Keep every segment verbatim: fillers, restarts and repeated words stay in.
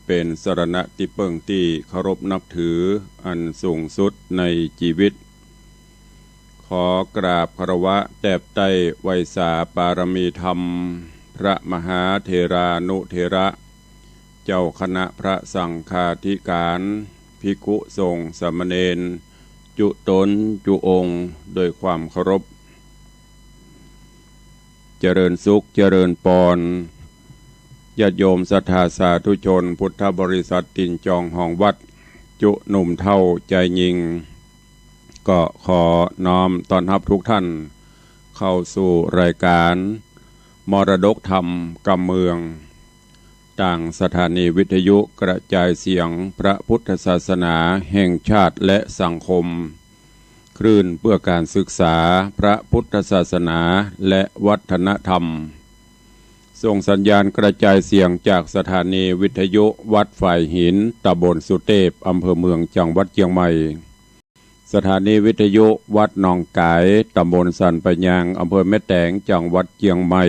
เป๋นสรณะตี้เปิ้งตี้เคารพนับถืออันสูงสุดในจีวิต ขอกราบคารวะแตบใต้ไหว้สาปารมีธรรม พระมหาเถรานุเถระ เจ้าคณะพระสังฆาธิการ ภิกขุสงฆ์สามเณร จุ๊ต๋นจุ๊องค์ ด้วยความเคารพ เจริญสุข เจริญปอน ญาติโยมศรัทธาสาธุชน พุทธบริษัทตี๋นจองห้องวัด จุ๊หนุ่มเฒ่าจายญิง ก็ขอน้อมต้อนฮับทุกท่านเข้าสู่รายการมรดกธรรมกำเมือง ตางสถานีวิทยุกระจายเสียงพระพุทธศาสนาแห่งชาติและสังคม คลื่นเพื่อการศึกษาพระพุทธศาสนาและวัฒนธรรม ส่งสัญญาณกระจายเสียงจากสถานีวิทยุวัดฝายหิน ตำบลสุเตพ อำเภอเมือง จังหวัดเจียงใหม่ สถานีวิทยุวัดหนองก๋าย ตำบลสันป่ายาง อำเภอแม่แตง จังหวัดเจียงใหม่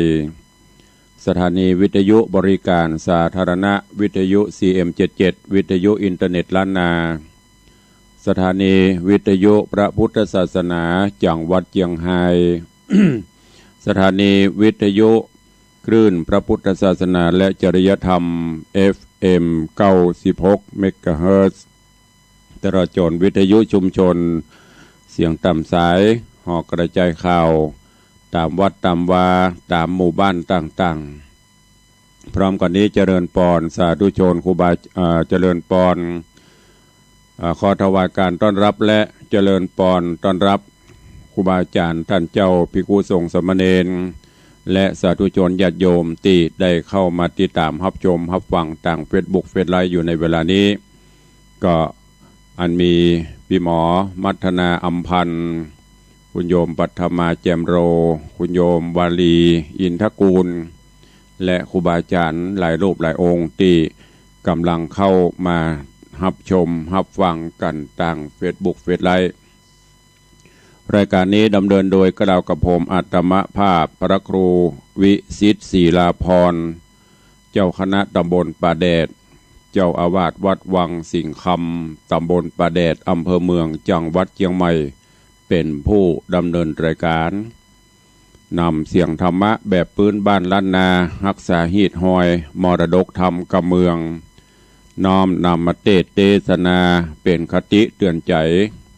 สถานีวิทยุบริการสาธารณะ วิทยุ ซีเอ็มเจ็ดเจ็ด วิทยุอินเทอร์เน็ตล้านนา สถานีวิทยุพระพุทธศาสนา จังหวัดเจียงฮาย สถานีวิทยุคลื่นพระพุทธศาสนาและจริยธรรม เอฟเอ็ม เก้าสิบหก เมกะเฮิรตซ์ ตลอดจ๋นวิทยุชุมชน เสียงต๋ามสาย หอกระจายข่าว ต๋ามวัดต๋ามวา ต๋ามหมู่บ้านต่างๆ พร้อมกั๋นนี้เจริญปอนสาธุชนครูบา เอ่อ เจริญปอน เอ่อ ขอถวายการต้อนรับและเจริญปอนต้อนรับครูบาอาจ๋ารย์ต้านเจ้า ภิกขุสงฆ์สามเณร และสาธุชนญาติโยมตี้ได้เข้ามาติดต๋ามฮับชมฮับฟังตางเฟซบุ๊กเฟซไลฟ์อยู่ในเวลานี้ ก็อันมีปี้หมอมัทนาอำพันธ์ คุณโยมปัทมาแจ่มโร คุณโยมวาลีอินทกูล และครูบาอาจ๋ารย์หลายรูปหลายองค์ตี้ก่ำลังเข้ามาฮับชมฮับฟังกั๋นตางเฟซบุ๊กเฟซไลฟ์ รายการนี้ดำเนินโดยกล่าวกับผมอาตมาภาพพระครูวิสิทธิ์ศิลาภรณ์ เจ้าคณะตำบลป่าแดด เจ้าอาวาสวัดวังสิงห์คำ ตำบลป่าแดด อำเภอเมือง จังหวัดเจียงใหม่ เป๋นผู้ดำเนินรายการ นำเสียงธรรมะแบบปื๊นบ้านล้านนา ฮักษาฮีตฮอยมรดกธรรมกำเมือง น้อมนำมาเตสน์เตสนาเป๋นคติเตื๋อนใจ๋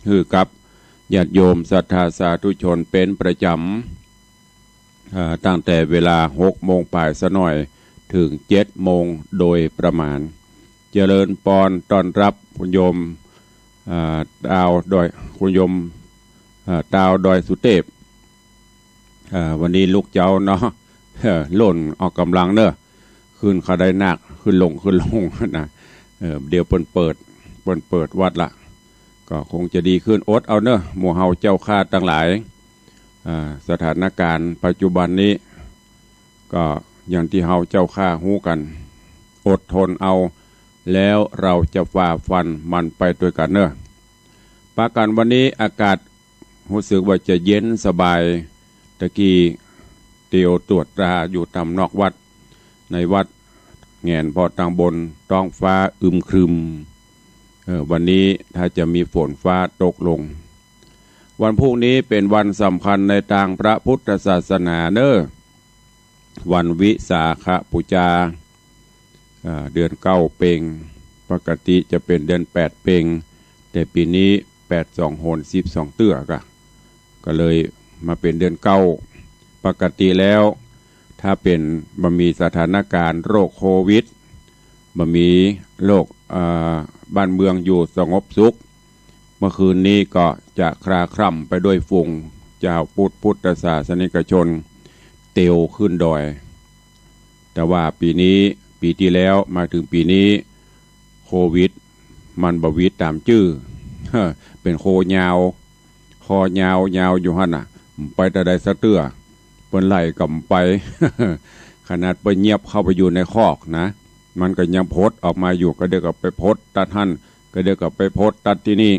หื้อกับญาติโยมศรัทธาสาธุชนเป๋นประจ๋ำ เอ่อ ตั้งแต่เวลาหกโมงป๋ายสะหน่อย เถิงเจ็ดโมงโดยประมาณ เจริญปอนต้อนรับคุณโยม เอ่อ ตาวดอย คุณโยม เอ่อ ตาวดอยสุเตพ เอ่อ วันนี้ลุกเจ๊าเนาะ เอ่อ หล่นออกก่ำลังเนาะ ขึ้นเขาได้นัก ขึ้นลง ขึ้นลงนะ เอ่อ เดี๋ยวเปิ้นเปิด เปิ้นเปิดวัดละ ก็คงจะดีขึ้น อดเอาเนาะ หมู่เฮาเจ้าข้าตังหลาย อ่า สถานการณ์ปัจจุบันนี้ ก็อย่างตี้เฮาเจ้าข้าฮู้กั๋น อดทนเอา แล้วเฮาจะฝ่าฟันมันไปตวยกั๋นเนาะ ปากั๋นวันนี้อากาศฮู้สึกว่าจะเย็นสบาย ตะกี้เตียวตรวจตราอยู่ต๋ามนอกวัด ในวัดแหงนผ่อตางบน ต๊องฟ้าอึมครึม เออ วันนี้ถ้าจะมีฝนฟ้าตกลง วันพูกนี้เป๋นวันสำคัญในตางพระพุทธศาสนาเนาะ วันวิสาขบูชา อ่า เดือนเก้าเปง ปกติจะเป๋นเดือนแปดเปง แต่ปี๋นี้แปดสองหน สิบสองเตื้อกะ ก็เลยมาเป๋นเดือนเก้า ปกติแล้ว ถ้าเป๋น บ่มีสถานการณ์โรคโควิด บ่มีโรค เอ่อ บ้านเมืองอยู่สงบสุข เมื่อคืนนี้ก็จะคลาคล่ำไปด้วยฝูงจาวพุทธ พุทธศาสนิกชน เตียวขึ้นดอย แต่ว่าปี๋นี้ ปี๋ตี้แล้วมาเถิงปี๋นี้ โควิดมันบ่หวีดต๋ามจื้อ เป๋นโคยาว คอยาว ยาวอยู่หั้นน่ะ บ่ไปตะใดสักเตื้อ เปิ้นไล่ก็บ่ไป ขนาดเปิ้นเยียบเข้าไปอยู่ในคอกนะ มันก็ยังผดออกมาอยู่ กะเดี่ยวก็ไปผดตัดหั้น กะเดี่ยวก็ไปผดตัดตี้นี่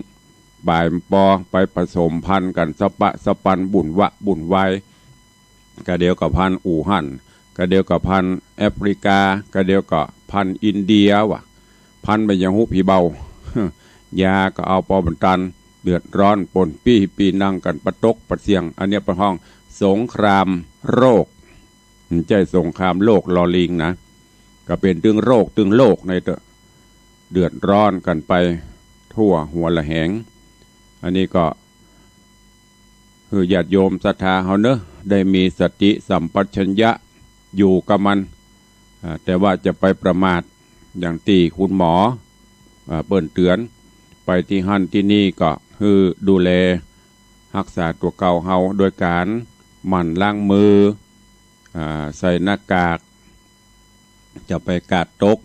บ่ายปอไปผสมพันธุ์กั๋นสะปะสะปัน บุ่นวะบุ่นวาย กะเดี่ยวก็พันธุ์อู่ฮั่น กะเดี่ยวก็พันธุ์แอฟริกา กะเดี่ยวก็พันธุ์อินเดียว่ะ พันบ่ยังฮู้ผีเบา ยาก็เอาปอบ่ตัน เดือดร้อนปนปี้ ปี้นั่งกั๋นปะตกปะเสี้ยง อันเนี้ยเปิ้นฮ้องสงครามโรค บ่ใจ้สงครามโลกลอลิงนะ ก็เป๋นตึงโรคตึงโลกในเต๊อะ เดือดร้อนกั๋นไปทั่วหัวละแหง อันนี้ก็ หื้อญาติโยมศรัทธาเฮาเนาะ ได้มีสติสัมปชัญญะอยู่กับมัน อ่า แต่ว่าจะไปประมาทอย่างตี้คุณหมอ อ่า เปิ้นเตื๋อน ไปตี้หั้นตี้นี่ก็หื้อดูแลฮักษาตั๋วเก่าเฮาโดยก๋านหมั่นล้างมือ อ่า ใส่หน้ากาก จะไปกาดตก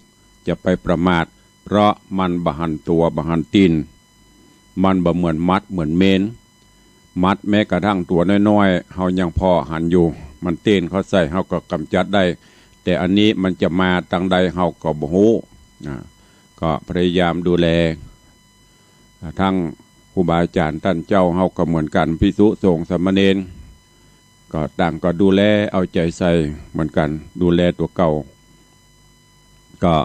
จะไปประมาท เพราะมันบ่หันตั๋วบ่หันตี๋น มันบ่เหมือนหมัดเหมือนเมน หมัดแม้กระทั่งตั๋วน้อยๆ เฮายังผ่อหันอยู่ มันเต้นเข้าใส่เฮาก็ก๋ำจัดได้ แต่อันนี้มันจะมาตางใดเฮาก็บ่ฮู้ อ่า ก็พยายามดูแล อ่า ตึงครูบาอาจ๋ารย์ต้านเจ้าเฮาก็เหมือนกั๋น ภิกษุสงฆ์สามเณร ก็ต่างก็ดูแลเอาใจ๋ใส่เหมือนกั๋น ดูแลตั๋วเก่า ก็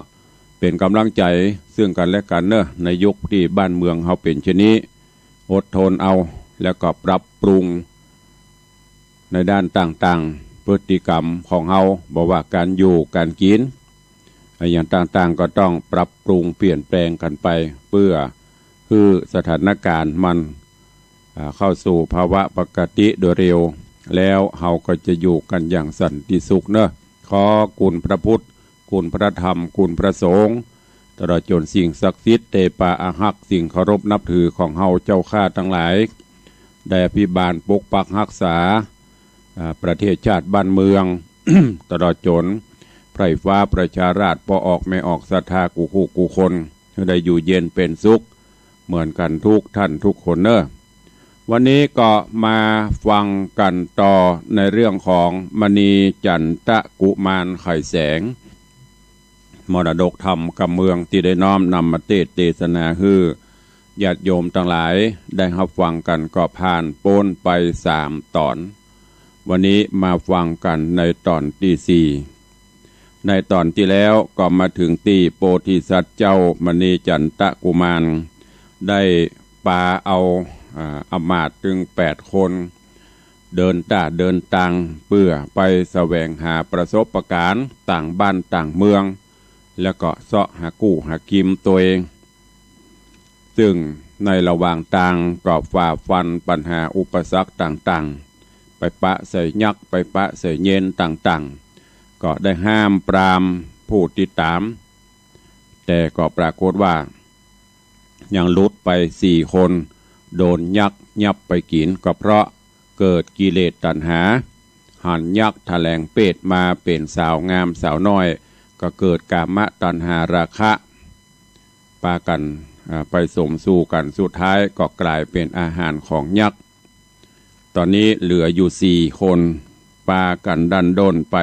เป๋นก๋ำลังใจ๋ซึ่งกั๋นและกั๋นเนาะ ในยุคตี้บ้านเมืองเฮาเป๋นเช่นนี้ อดทนเอา แล้วก็ปรับปรุงในด้านต่างๆ พฤติกรรมของเฮา บ่ว่าก๋านอยู่ก๋านกิ๋น อะหยังต่างๆ ก็ต้องปรับปรุงเปลี่ยนแปลงกั๋นไป เปื้อหื้อสถานก๋ารณ์มัน อ่า เข้าสู่ภาวะปกติโดยเร็ว แล้วเฮาก็จะอยู่กั๋นอย่างสันติสุขเนาะ ขอคุณพระพุทธ คุณพระธรรม คุณพระสงฆ์ ตลอดจ๋นสิ่งศักดิ์สิทธิ์ เตปาอาฮัก สิ่งเคารพนับถือของเฮาเจ้าข้าตังหลาย ได้อภิบาลปกปักฮักษา อ่า ประเทศชาติบ้านเมือง ตลอดจ๋นไพร่ฟ้าประชาราษฎร์ ป้อออกแม่ออกศรัทธากู้คู่กู้คน หื้อได้อยู่เย็นเป๋นสุขเหมือนกั๋นทุกท่านทุกคนเนาะ วันนี้ก็มาฟังกั๋นต่อในเรื่องของมณีจันตะกุมารไขแสง มรดกธรรมกำเมืองตี้ได้น้อมนำมาเตสน์เตสนาหื้อญาติโยมตังหลายได้ฮับฟังกั๋นก็ผ่านป๊นไปสามต๋อน วันนี้มาฟังกั๋นในต๋อนตี้สี่ ในต๋อนตี้แล้วก็มาเถิงตี้โพธิสัตว์เจ้ามณีจันตะกุมาร ได้ปาเอา อ่า อำมาตย์ตึงแปดคน เดินต้าเดินตาง เปื้อไปแสวงหาประสบก๋ารณ์ต่างบ้านต่างเมือง แล้วก็เซาะหากู้หากิ๋มตวย ซึ่งในระหว่างตางก็ฝ่าฟันปัญหาอุปสรรคต่างๆ ไปปะใส่ยักษ์ ไปปะใส่เยนต่างๆ ก็ได้ห้ามปรามผู้ติดต๋าม แต่ก็ปรากฏว่า ยังหลุดไปสี่คน โดนยักษ์ยับไปกิ๋น ก็เพราะเกิดกิเลสตัณหา หันยักษ์แถลงเพศมาเป๋นสาวงามสาวน้อย ก็เกิดกามตัณหาราคะ ปากั๋น อ่า ไปสมสู่กั๋น สุดท้ายก็ก๋ายเป๋นอาหารของยักษ์ ต๋อนนี้เหลืออยู่สี่คน ปากั๋นดั้นด้นไป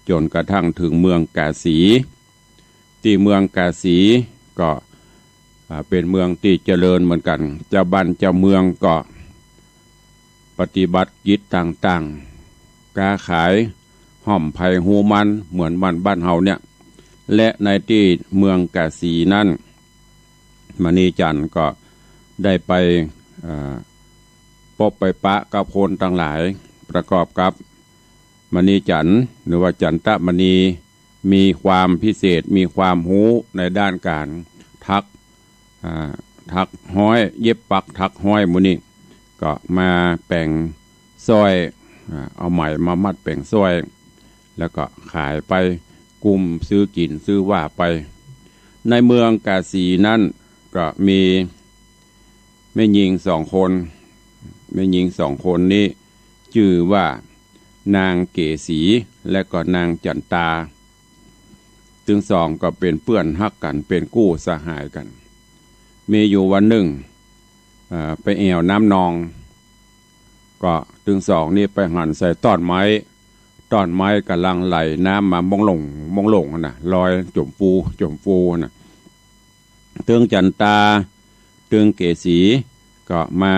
จ๋นกระทั่งเถิงเมืองกาสี ตี้เมืองกาสีก็ อ่า เป๋นเมืองตี้เจริญเหมือนกั๋น เจ้าบ้านเจ้าเมืองก็ปฏิบัติกิจต่างๆ ก๊าขาย ฮ่อมไพฮูมัน เหมือนบ้านบ้านเฮาเนี่ย และในตี้เมืองกาสีนั้น มณีจันทร์ก็ได้ไป อ่า ปบไปปะกับคนตังหลาย ประกอบกับมณีจันทร์ หรือว่าจันตะมณี มีความพิเศษ มีความฮู้ในด้านก๋านถัก อ่า ถักฮ้อย เย็บปักถักฮ้อยหมู่นี้ ก็มาแป๋งสร้อย อ่า เอาไหมมามัดแป๋งสร้อย แล้วก็ขายไป กุ้มซื้อกิ๋นซื้อว่าไป ในเมืองกาสีนั้นก็มีแม่ญิงสองคน แม่ญิงสองคนนี้จื้อว่านางเกสีและก็นางจันตา ตึงสองก็เป๋นเปื้อนฮักกั๋น เป๋นกู้สหายกั๋น มีอยู่วันนึ่ง เอ่อ ไปแอ่วน้ำนอง ก็ตึงสองนี่ไปหันใส่ต้อนไม้ ต้อนไม้ก่ำลังไหลน้ำมาม่องลงม่องลงหั้นน่ะ ลอยจ๋มฟูจ๋มฟูหั้นน่ะ ตึงจันตา ตึงเกสี ก็มา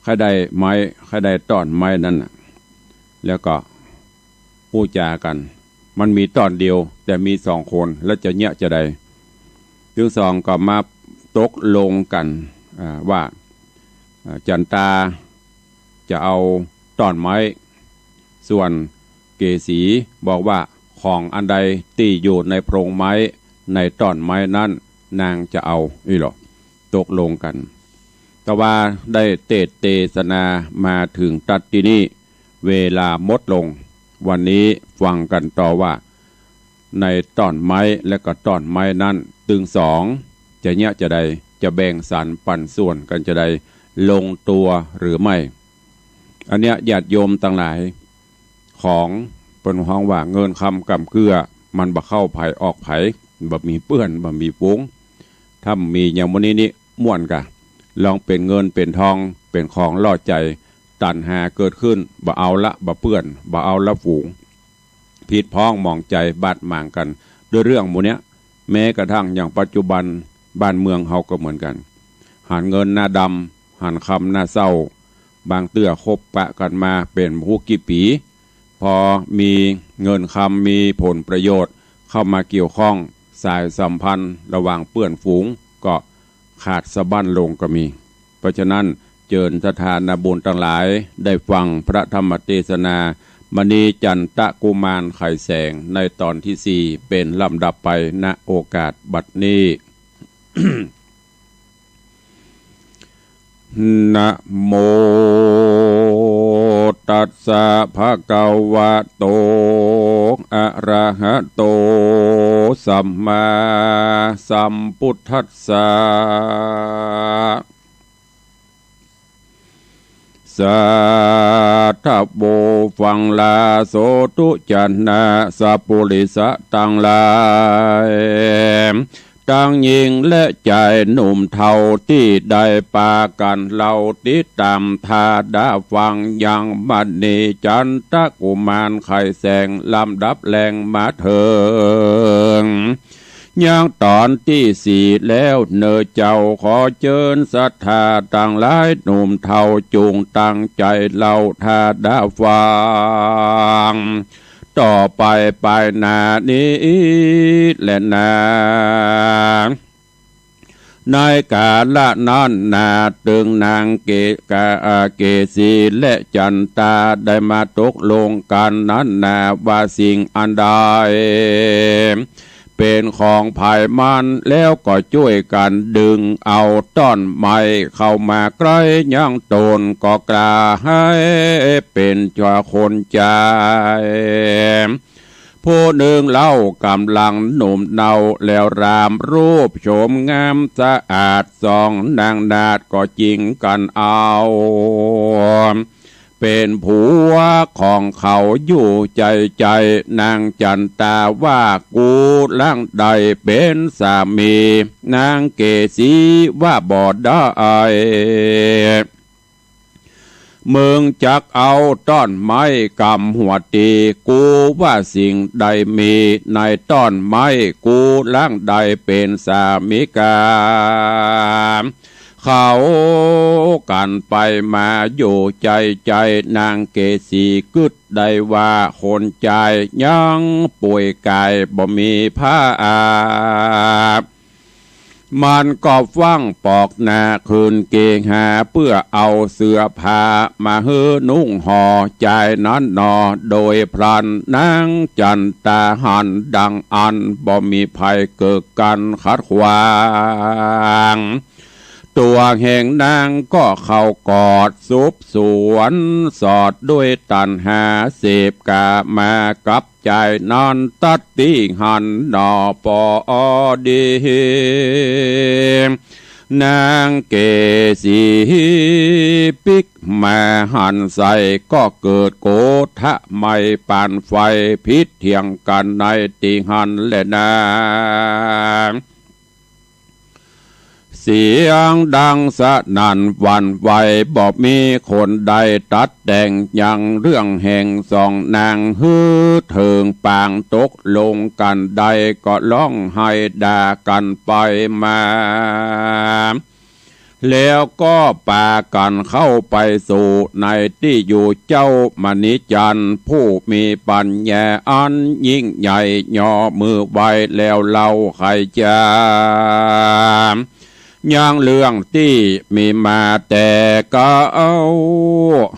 ใค่ได้ไม้ ใค่ได้ต้อนไม้นั้นน่ะ แล้วก็อู้จ๋ากั๋น มันมีต้อนเดียว แต่มีสองคน แล้วจะเยียะจาใด ตึงสองก็มาตกลงกั๋น อ่า ว่า อ่า จั๋นตาจะเอาต้อนไม้ ส่วนเกสีบอกว่าของอันใดตี้อยู่ในโพรงไม้ ในต้อนไม้นั้นนางจะเอา อี้ลอ ตกลงกั๋น แต่ว่าได้เตศน์เตสนามาเถิงตั๊ดตี้นี่ เวลาหมดลง วันนี้ฟังกั๋นต่อว่า ในต้อนไม้และก็ต้อนไม้นั้น ตึงสองจะเยียะจาใด จะแบ่งสรรปันส่วนกั๋นจาใด ลงตั๋วหรือไม่ อันเนี้ยญาติโยมตังหลาย ของเปิ้นฮ้องว่าเงินคำก๋ำเกื้อ มันบ่เข้าใผออกใผ บ่มีเปื้อน บ่มีฝูง ถ้ามีอย่างมื้อนี้นี่ม่วนก่ะ ลองเป๋นเงินเป๋นทอง เป๋นของล่อใจ๋ ตัณหาเกิดขึ้น บ่เอาละ บ่เปื้อน บ่เอาละฝูง ผิดพ้องหมองใจ๋บาดหมางกั๋น ด้วยเรื่องหมู่เนี้ย แม้กระทั่งอย่างปัจจุบันบ้านเมืองเฮาก็เหมือนกั๋น หันเงินหน้าดำ หันคำหน้าเศร้า บางเตื้อคบปะกั๋นมาเป๋นบ่ฮู้กี่ปี๋ พอมีเงินคำ มีผลประโยชน์เข้ามาเกี่ยวข้อง สายสัมพันธ์ระหว่างเปื้อนฝูงก็ขาดสะบั้นลงก็มี เพราะฉะนั้นเจิญศรัทธานาบุญตังหลายได้ฟังพระธรรมเตสนา มณีจันตกุมารไขแสงในตอนตี้สี่ เป๋นลำดับไป ณ โอกาสบัดนี้ นะโมตัสสะภะคะวะโต อะระหะโต สัมมาสัมพุทธัสสะ สาธุ ฟังลาโสธุ จะนะสัปปุริสะตังหลาย ตังญิงและจายหนุ่มเฒ่าตี้ได้ปากั๋นเล่าติดต๋ามทาดะฟังยังมณีจันตกุมารไขแสงลำดับแหลงมาเถิง ยังต๋อนตี้สี่แล้วเน่อเจ้า ขอเจิญศรัทธาตังหลายหนุ่มเฒ่าจุ่งตั้งใจ๋เล่าทาดะฟัง ต่อไปไปหน้านี้แลนา ในกาละนั้นนา ตึงนางเก กา เกสีและจันตาได้มาตกลงกั๋นนั้นนา ว่าสิ่งอันใดเป๋นของใผมัน แล้วก็จ้วยกั๋นดึงเอาต้อนไม้เข้ามาใก้ยังต๋น ก็กล้าหื้อเป๋นจาคนจาย ผู้นึ่งเล่ากำลังหนุ่มเนา แล้วรามรูปโฉมงามสะอาดส่อง นางนาฏก็จิงกั๋นเอา เป๋นผัวของเขาอยู่ใจ๋ใจ๋ นางจันตาว่า กูหลังได้เป๋นสามี นางเกสีว่า บ่ได้ มึงจักเอาต้อนไม้กำหัวตี้ กูว่าสิ่งใดมีในต้อนไม้ กูหลังได้เป๋นสามิกา เขากั๋นไปมาอยู่ใจ๋ใจ๋ นางเกสีกึ๊ดได้ว่า คนจายยังป่วยก๋ายบ่มีผ้าอาบ มันก็ฟั่งปอกหน้าขึ้นเก๋งหาเปื้อเอาเสื้อผ้ามาหื้อนุ่งห่อ จายนั้นหนอ โดยพลันนางจันตาหันดังอั้น บ่มีใผเกิดกั๋นขัดขวาง ตั๋วแห่งนางก็เข้ากอดสุบสวน สอดด้วยตัณหาเสพก๋ามากับจายนั้นตั๊ดตี้หั้นหนอ ปอดี นางเกสีปิ๊กมาหันใส่ ก็เกิดโกธะไหม้ปานไฟ ผิดเถียงกั๋นในตี้หั้นแลนา เสียงดังสนั่นหวั่นไหว บ่มีคนใดตัดแต่งยังเรื่องแห่งสองนาง หื้อเถิงปางตกลงกั๋นได้ ก็ฮ้องไห้ด่ากั๋นไปมา แล้วก็ปากั๋นเข้าไปสู่ในตี้อยู่เจ้ามณีจันทร์ ผู้มีปั๋ญญาอันยิ่งใหญ่ ยอมือไหว้แล้วเล่า ใค่จะ ยังเรื่องตี้มีมาแต่เก๊า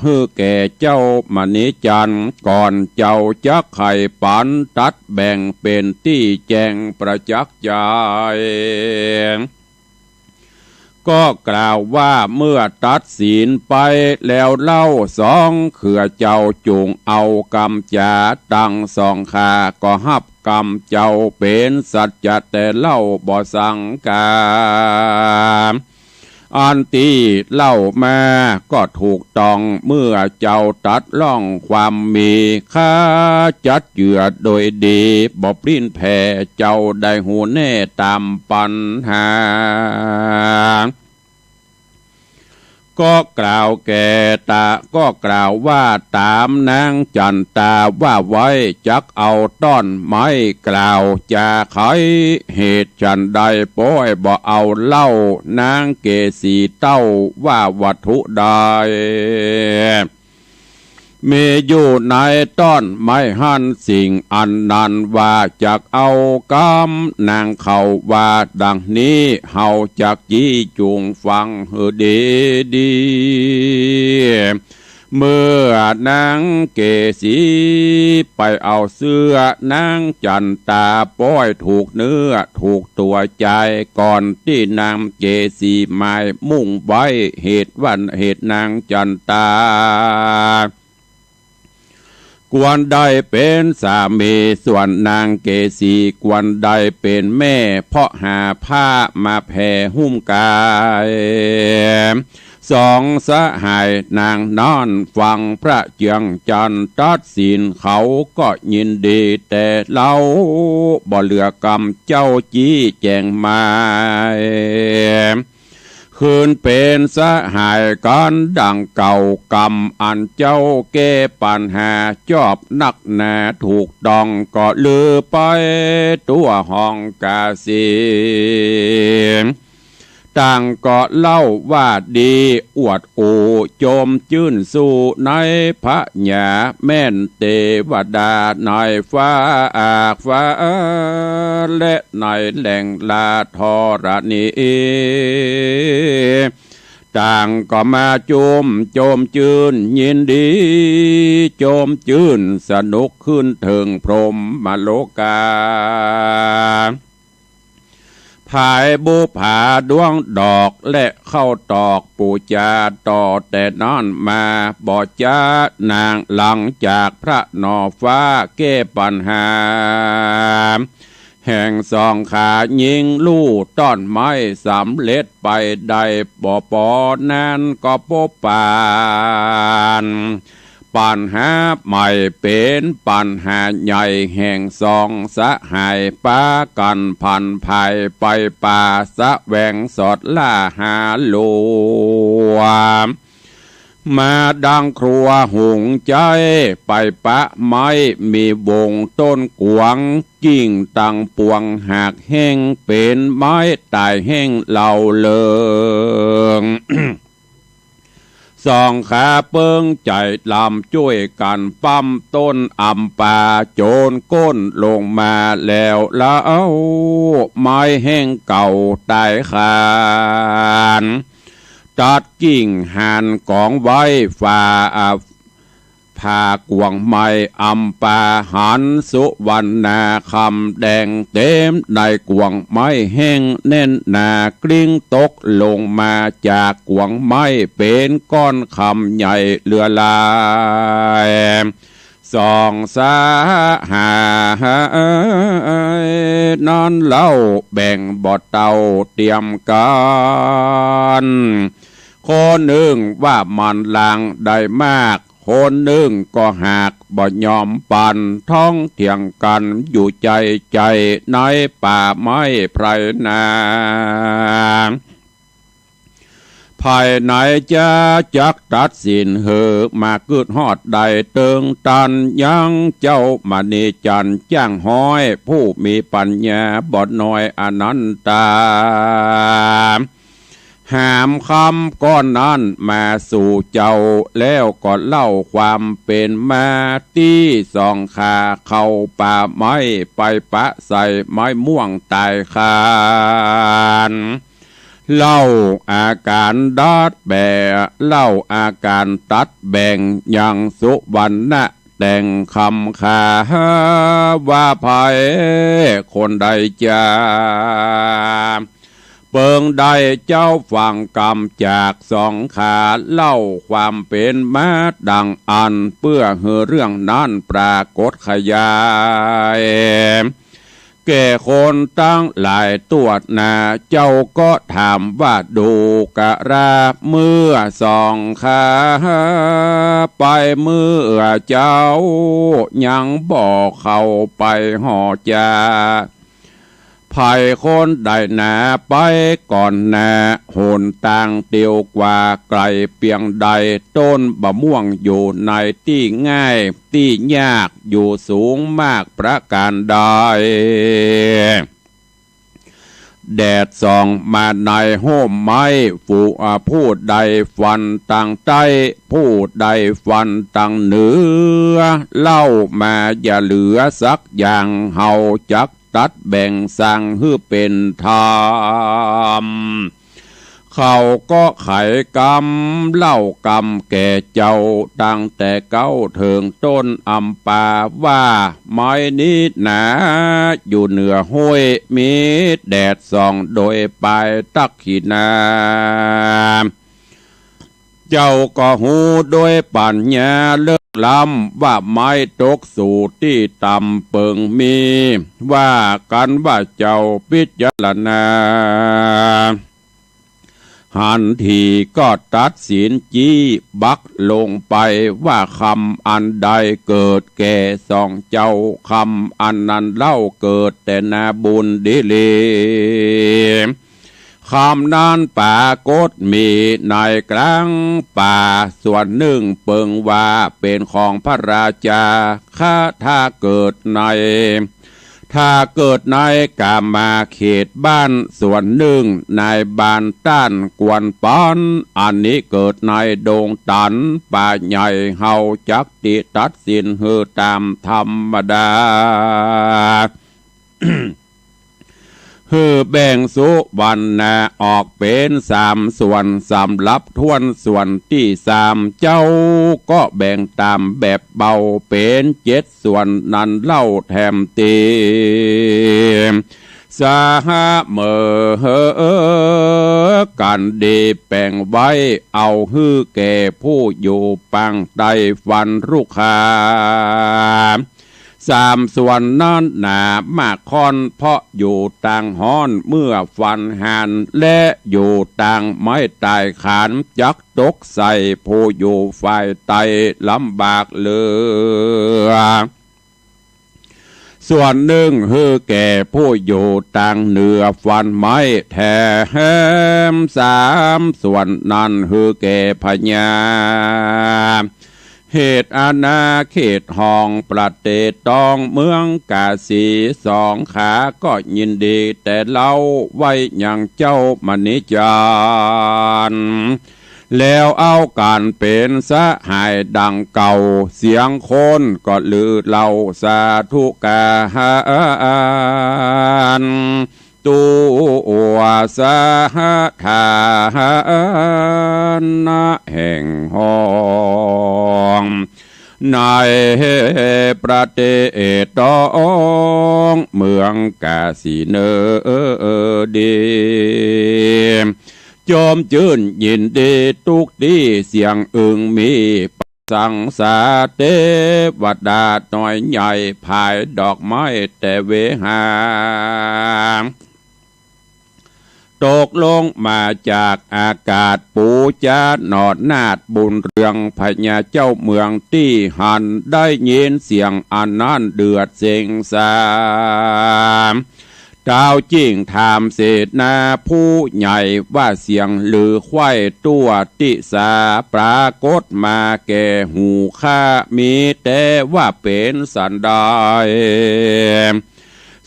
หื้อแก่เจ้ามณีจันทร์ ก่อนเจ้าจักใค่ปั๋นตรัสแบ่งเป๋นตี้แจ้งประจักษ์ใจ๋ ก็กล่าวว่าเมื่อตัดสินไปแล้วเล่า สองเขือเจ้าจุ่งเอากำจ๋า ตังสองข้าก็ฮับกำเจ้าเป๋นสัจจะแต่เล่าบ่สังกา อันตี้เล่ามาก็ถูกต้อง เมื่อเจ้าตรัสล่องความมี ข้าจัดเจือโดยดี บ่ปลิ้นแผ่ เจ้าได้ฮู้แน่ต๋ามปัญหา ก็กล่าวแก่ตา ก็กล่าวว่าต๋ามนางจั๋นตาว่าไว้ จักเอาต้อนไม้กล่าวจาไข เหตุจั๋นใดป้อยบ่เอาเล่า นางเกสีเต้าว่าวัตถุใด มีอยู่ในต้อนไม้หั้น สิ่งอันนั้นว่าจักเอากำ นางเขาว่าดังนี้ เฮาจักจี้จุ่งฟังหื้อดีดี เมื่อนางเกสีไปเอาเสื้อ นางจั๋นตาป้อยถูกเนื้อถูกตั๋วจาย ก่อนตี้นางเกสีหมายมุ่งไว้ เหตุว่า เหตุนางจั๋นตา ควรได้เป๋นสามี ส่วนนางเกสีควรได้เป๋นแม่ เพราะหาผ้ามาแผ่หุ้มก๋าย สองสหายนางนั้นฟังพระเจื้องจันทร์ตัดสิน เขาก็ยินดีแต่เล่า บ่เหลือกำเจ้าจี้แจ้งหมาย คืนเป๋นสหายกั๋นดังเก่า กำอันเจ้าแก้ปัญหาจอบนักหนา ถูกต้องก็ลือไปทั่วห้องกาสี ต่างก็เล่าว่าดี อวดอู้จมจื้นสู้ในพญา แม่นเตวดาในฟ้าอากฟ้า และในแหล่งลาธรณี ต่างก็มาจุ่มจมจื้นยินดี จมจื้นสนุกขึ้นเถิงพรหมโลกา ผายบุปผาดวงดอกและข้าวตอกปู๋จาต่อแต่นั้นมา บ่จ๊านางหลังจากพระหน่อฟ้าแก้ปัญหา แห่งสองขายิงลู่ต้อนไม้สำเร็จไปได้บ่ปอนั้นก็ปบปาน ปัญหาใหม่เป๋นปัญหาใหญ่ แห่งสองสหายปากั๋นผันผายไปป่า แสวงสอดล่าหาหลวง มาดังครัวหุงใจ๊ ไปปะไม้มีวงต้นกวาง กิ่งตังปวงหักแห้ง เป๋นไม้ต๋ายแห้งเลาเลิง สองขาเปิ้งใจ๋ลำจ้วยกั๋นปั๊มต้นอำปา โจนก้นลงมาแล้วเล่า ไม้แห้งเก่าต๋ายขาน ตัดกิ่งหันก๋องไว้ฝ่า ผ่ากวางไม้อำปาหัน สุวรรณาคำแดงเต๋มในกวางไม้แห้งแน่นหนา กลิ้งตกลงมาจากกวางไม้เป๋นก้อนคำใหญ่เหลือหลาย สองสหายนั้นเล่าแบ่งบ่เต้าเตียมกั๋น คนนึ่งว่ามันลางได้มาก คนนึ่งก็หากบ่ยอมปัน ท้องเถียงกั๋นอยู่ใจ๋ใจ๋ ในป่าไม้ไพรนา ภายในจะจักตัดสินหื้อ มากึ๊ดฮอดได้เติงตัน ยังเจ้ามณีจันทร์จ้างฮ้อย ผู้มีปัญญาบ่น้อยอนันตา หามคำก้อนนั้นมาสู่เจ้า แล้วก็เล่าความเป๋นมา ตี้สองข้าเข้าป่าไม้ไปปะใส่ไม้ม่วงต๋ายคาน เล่าอาก๋านดัดแป๋ เล่าอาก๋านตัดแบ่ง ยังสุวรรณะแต่งคำข้าว่าใผ คนใดจา เปิงได้เจ้าฟังกำจากสองข้า เล่าความเป๋นมาดังอั้น เปื้อหื้อเรื่องนั้นปรากฏขยาย แก่คนตังหลายตวดหน้า เจ้าก็ถามว่าดูกรา เมื่อสองข้าไปเมื่อเจ้า ยังบ่เข้าไปฮอดจา ใผคนใดหนาไปก่อนหน้า หนตางเตียวกว่าไก๋เปียงใด ต้นมะม่วงอยู่ในตี้ง่ายตี้ยาก อยู่สูงมากประก๋านใด แดดส่องมาในฮ่มไม้ ผู้ อ่า ผู้ใดฟันตางใต้ ผู้ใดฟันตางเหนือ เล่ามาอย่าเหลือสักอย่าง เฮาจักตัดแบ่งสั่งหื้อเป๋นธรรม เขาก็ไขกำเล่ากำแก่เจ้า ตั้งแต่เก๊าเถิงต้นอำปาว่า ไม้นี้หนา อยู่เหนือห้วย มีแดดส่องโดยปายตักขิณา เจ้าก็ฮู้โดยปั๋ญญาเลิศล้ำ ว่าไม้ตกสู่ตี้ต่ำเปิงมี ว่ากั๋นว่าเจ้าพิจารณา หันทีก็ตัดสินจี้บักลงไป ว่าคำอันใดเกิดแก่สองเจ้า คำอันนั้นเล่าเกิดแต่นาบุญดีหลี คำนั้นปรากฏมีในก๋างป่า ส่วนนึ่งเปิงว่าเป๋นของพระราชา คะถ้าเกิดใน ถ้าเกิดในกามาเขตบ้าน ส่วนนึ่งในบ้านต้านกวนป๋อน อันนี้เกิดในดงตันป่าใหญ่ เฮาจักติตัดสินหื้อต๋ามธรรมดา หื้อแบ่งสุวรรณะออกเป๋นสามส่วน สำหรับถ้วนส่วนตี้สาม เจ้าก็แบ่งต๋ามแบบเบาเป๋นเจ็ดส่วน นั้นเล่าแถมตี้ เสมอกั๋นดีแป๋งไว้ เอาหื้อแก่ผู้อยู่ปางใต้ฟันรุกขา สามส่วนนั้นหนามากค่อน เพราะอยู่ตางฮ้อนเมื่อฟันหัน และอยู่ตางไม้ต๋ายขาน จักตกใส่ผู้อยู่ฝ่ายใต้ลำบากเหลือ ส่วนนึ่งหื้อแก่ผู้อยู่ตางเหนือฟันไม้แถม สามส่วนนั้นหื้อแก่พญา เหตุอาณาเขตห้องประเทศตองเมืองกาสี สองข้าก็ยินดีแต่เล่าไว้ยังเจ้ามณีจันทร์ แล้วเอากั๋นเป๋นสหายดังเก่า เสียงคนก็ลือเล่าสาธุก๋าน ตั๋วสถานแห่งห้อง ในประเทศตองเมืองกาสีเนอดี จมจื้นยินดีตุ๊กตี้ เสียงอึ่งมี สังสาเตวดาน้อยใหญ่ ผายดอกไม้แต่เวหา ตกลงมาจากอากาศ ปู๋จาหนอนาถบุญเรือง พญาเจ้าเมืองตี้หัน ได้ยินเสียงอันนั้นเดือดเซ็งสา ต้าวจึ่งถามเสนาผู้ใหญ่ว่าเสียงลือใคว่ตั๋วตี้สา ปรากฏมาแก่หูข้า มีแต่ว่าเป๋นสันใด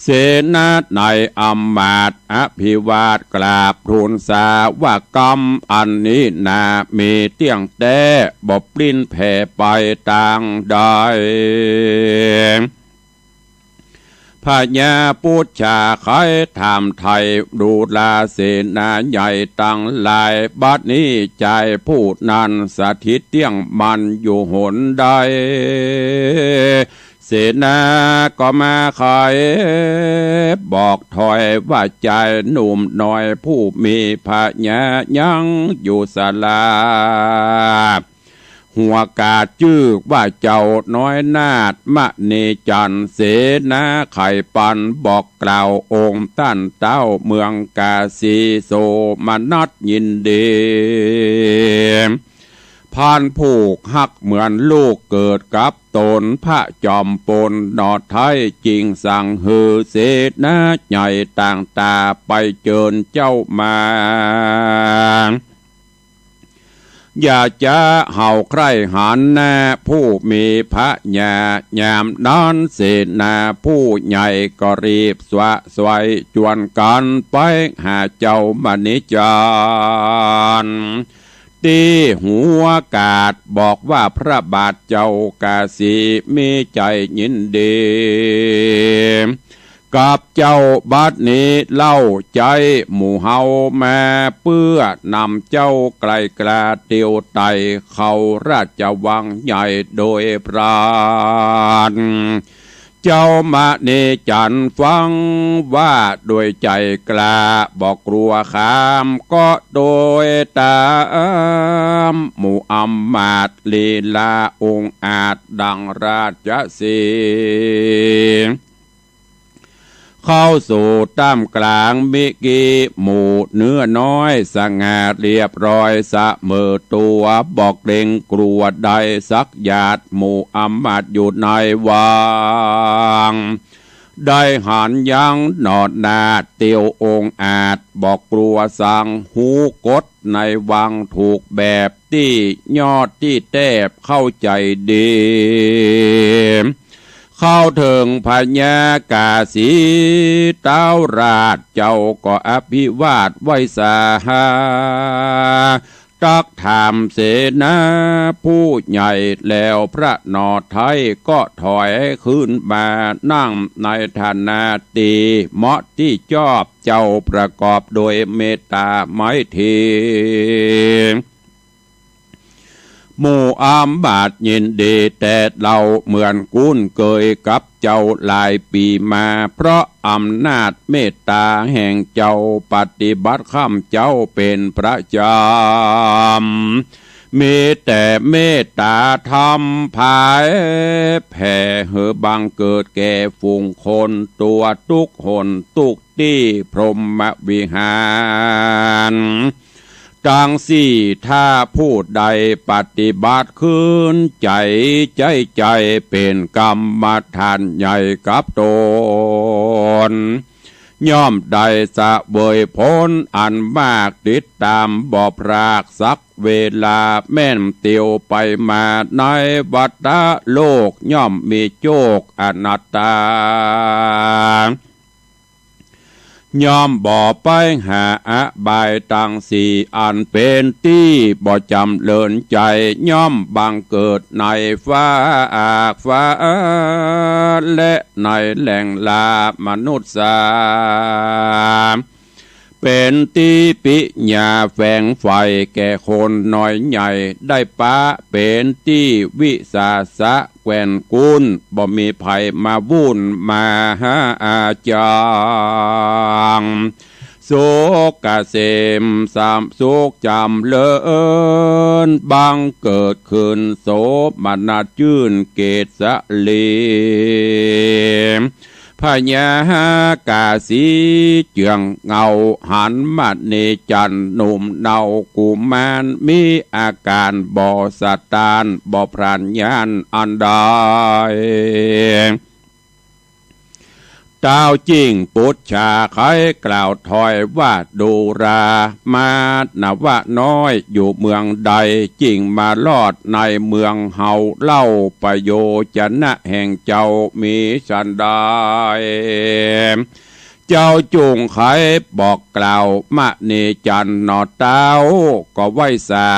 เสนาในอำมาตย์อภิวาทกราบทูลสาวกกำ อันนี้นามีเตี้ยงแต๊ บ่ปลิ้นแผ่ไปตางใด พญาปุจฉาใค่ถามไถ่ดูราเสนาใหญ่ตังหลาย บัดนี้จายผู้นั้นสถิตเตี้ยงมั่นอยู่หนใด เสนาก็มาไขบอกถ้อยว่าจายหนุ่มน้อยผู้มีพญายังอยู่ศาลา หัวกาดจื้อว่าเจ้าน้อยนาถมณีจันทร์ เสนาไขปันบอกกล่าวองค์ต้านเต๊าเมืองกาสี โสมนัสยินดี พรานผูกฮักเหมือนลูกเกิดกับตน พระจอมปนหนอไท้ จึงสั่งหื้อเสนาใหญ่ต่างต๋าไปเจิญเจ้ามา อยากจะเฮาใคร่หันหน้าผู้มีพญา ยามนั้นเสนาผู้ใหญ่ก็รีบสวะไสวจวนกั๋นไปหาเจ้ามณีจันทร์ ตี้หัวกาดบอกว่าพระบาทเจ้ากาสีมีใจ๋ยินดี กับเจ้าบัดนี้เล่าใจ๊หมู่เฮามา เปื้อนำเจ้าไกล่กล้าเตียวไต่เข้าราชวังใหญ่โดยพลัน เจ้ามณีจันทร์ฟังว่าด้วยใจ๋กล้า บ่กลัวขามก็โดยต๋าม หมู่อำมาตย์ลีลาองอาจดังราชสีห์ เข้าสู่ต้ามกลางมิกี้หมู่เนื้อน้อย สง่าเรียบร้อยเสมอตั๋ว บ่เกรงกลัวใดสักหยาด หมู่อำมาตย์อยู่ในวัง ได้หันยังหนอนาถเตียวองอาจ บ่กลัวสัง ฮู้กฎในวังถูกแบบ ตี้ยอดตี้แต๊บเข้าใจ๋ดี เข้าเถิงพญากาสีเต๊าราช เจ้าก็อภิวาทไหว้สา ตักถามเสนาผู้ใหญ่แล้ว พระหนอไท้ก็ถอยขึ้นมานั่งในฐานะตี้เหมาะตี้จอบ เจ้าประกอบโดยเมตต๋าไมตรี หมู่อำมาตย์ยินดีแต๊เล่า เหมือนคุ้นเกยกับเจ้าหลายปี๋มา เพราะอำนาจเมตต๋าแห่งเจ้า ปฏิบัติคำเจ้าเป๋นประจ๋ำ มีแต่เมตต๋าธรรมผายแผ่ หื้อบังเกิดแก่ฝูงคน ตั๋วตุ๊กหนตุ๊กตี้พรหมวิหาร ตังสี่ ถ้าผู้ใดปฏิบัติขึ้นใจ๋ ใจ๊ใจ๋เป๋นกรรมฐานใหญ่กับตน ย่อมได้เสวยผลอันมากติดต๋ามบ่พรากสักเวลา แม่นเตียวไปมาในวัฏฏะโลก ย่อมมีโจคอนัตตา ย่อมบ่ไปหาอบายตังสี่ อันเป๋นตี้บ่จ๋ำเริญใจ๋ ย่อมบังเกิดในฟากฟ้า และในแหล่งลาบมนุษย์สา เป๋นตี้ปิยาแฝงใฝ่แก่คนน้อยใหญ่ ได้ปะเป๋นตี้วิสาสะแคว่นกุ้น บ่มีใผมาวุ่นมาหาอาจัง สุขเกษมสามสุขจ๋ำเริญ บังเกิดขึ้นโสมนัสจื้นเกศรี พญากาสีเจื้องเหง้าหันมณีจันทร์หนุ่มเนากุมาร มีอาก๋านบ่สะตานบ่พลันญาณอันใด ต้าวจิ้งปุจฉาใค่กล่าวถอยว่า ดูรามา นวะน้อยอยู่เมืองใด จึงมารอดในเมืองเฮาเล่า ประโยชนะแห่งเจ้ามีฉันใด เจ้าจุ่งใค่บอกกล่าวมณีจันทร์หนอ ต้าวก็ไหว้สา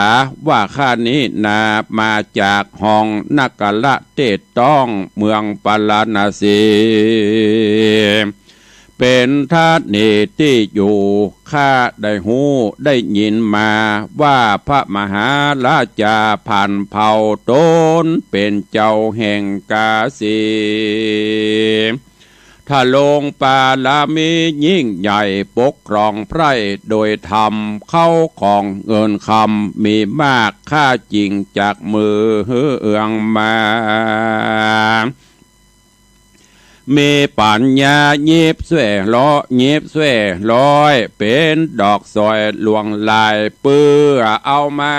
ว่า ข้านี้นามาจากห้องนครเทศต้องเมืองปาราณสี เป๋นถานีตี้อยู่ ข้าได้ฮู้ได้ยินมาว่า พระมหาราชาผ่านเผ่าต้นเป๋นเจ้าแห่งกาสี ทรงปารมียิ่งใหญ่ปกครองไพร่โดยธรรม เข้าของเงินคำมีมาก ข้าจึงจากเมืองมา มีปัญญาหยิบแส้ร้อย หยิบแส้ร้อย เป๋นดอกสร้อยลวงลาย เปื้อเอามา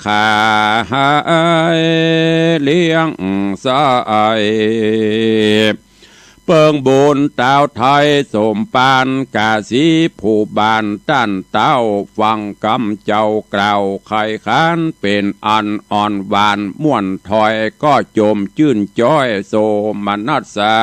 ขายเลี้ยงใส้ เปิงบุญต้าวไทยสมภารกาสีผู้บ้านต้านเต้า ฟังกำเจ้ากล่าวไขขันเป๋นอันอ่อนหวานม่วนถ้อย ก็จมจื้นจ้อยโสมนัสสา